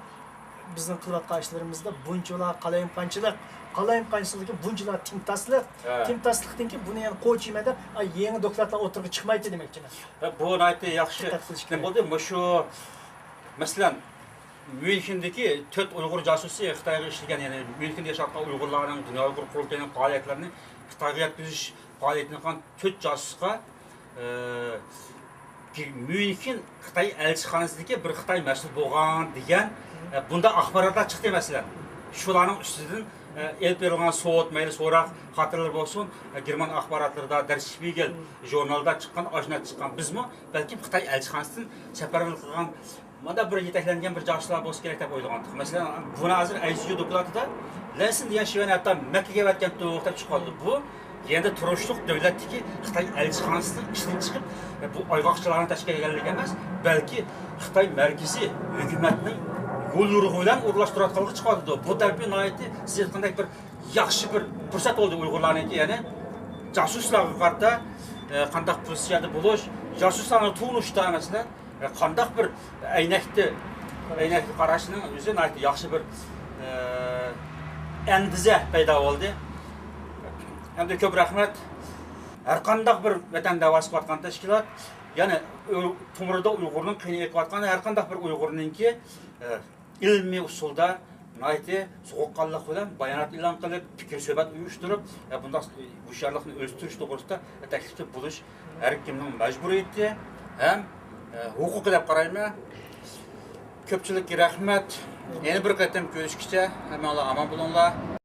بىزنىڭ قىلىۋاتقان ئىشلىرىمىزدا بۇنچىۋالا قالايمىقانچىلىق، قالايمىقانچىلىقتىن كېيىن بۇنچىۋالا تىڭتاسلىق، ھە. تىڭتاسلىقتىن كېيىن بۇنى يەنە قوچ يېمە دەپ، ئاي، يېڭى دوكلاتلار ئوتتۇرىغا چىقمايتتى دېمەكچىمەن. ھە، بۇ ناھايىتى ياخشى. دىققەت قىلىش كېرەك. نېمە بولدى؟ مۇشۇ، مەسىلەن، ميۇنخېندىكى تۆت ئۇيغۇر جاسۇسى خىتايغا ئىشلىگەن، يەنى ميۇنخېندا ياشاۋاتقان ئۇيغۇرلارنىڭ، دۇنيا ئۇيغۇر قۇرۇلتىيىنىڭ پائالىيەتلىرىنى خىتايغا يەتكۈزۈش پائالىيىتىنى قىلغان تۆت جاسۇسقا، ئە، ميۇنخېن خىتاي ئەلچىخانىسىدىكى بىر خىتاي مەسئۇل بولغان دېگەن، ئە، بۇنداق ئاخباراتلار چىقتى، مەسىلەن. شۇلارنىڭ ئۈستىدىن، ئە، ئېلىپ بېرىلغان سوت، مەيلى سوراق خاتىرىلىرى بولسۇن، ئە، گېرمان ئاخباراتلىرىدا، دەر شپىگېل ژۇرنالدا چىققان، ئاشۇنداق چىققان. بىزمۇ بەلكىم خىتاي ئەلچىخانىسىدىن سەپەرۋەرلىك قىلغان مانا بىر يېتەكلەنگەن بىر جاسۇسلار بولسا كېرەك دەپ ئويلىغانىدۇق. مەسىلەن، بۇنى ھازىر ئەيزىيۇ دوكلاتىدا لەنسىن دېگەن شىۋەنى ھەتتا مەككىگە ئەۋەتكەنتۇق دەپ چىقىۋاتىدۇ. بۇ يەنە تۇرۇشلۇق دۆلەتتىكى خىتاي ئەلچىخانىسىنىڭ ئىشتىن چىقىپ، بۇ ئايغاقچىلارنى تەشكىل قىلغانلىقى ئەمەس، بەلكى خىتاي مەركىزىي ھۆكۈمەتنىڭ يول يورۇقى بىلەن ئورۇنلاشتۇرۇۋاتقانلىقى چىقىۋاتىدۇ. بۇ تەرىپى ناھايىتى سىز ئېيتقاندەك بىر ياخشى بىر پۇرسەت بولدى ئۇيغۇرلارنىڭكى، يەنى جاسۇسلارغا قارىتا، ئە، قانداق پوزىتسىيەدە بولۇش، جاسۇسلارنى تونۇشتا، مەسىلەن، قانداق بىر ئەينەكتە، ئەينەككە قاراشنىڭ ئۆزى ناھايىتى ياخشى بىر، ئە، ئەندىزە پەيدا بولدى. ئەمدى كۆپ رەھمەت. ھەر قانداق بىر ۋەتەن دەۋاسى قىلىۋاتقان تەشكىلات، يەنى ئۇ-، تومۇرىدا ئۇيغۇرنىڭ قېنى ئېقىۋاتقان ھەر قانداق بىر ئۇيغۇرنىڭكى، ئە، ئىلمىي ئۇسۇلدا ناھايىتى سوغۇققانلىق بىلەن بايانات ئېلان قىلىپ، پىكىر سۆھبەت ئۇيۇشتۇرۇپ، ئە، بۇنداق ھوشيارلىقنى ئۆستۈرۈش توغرىسىدا تەكلىپتە بولۇش ھەر كىمنىڭ مەجبۇرىيىتى ھەم، ئە، ھوقۇقى دەپ قارايمەن. كۆپچىلىككە رەھمەت. يەنە بىر قېتىم كۆرۈشكىچە ھەممىڭلار ئامان بولۇڭلار.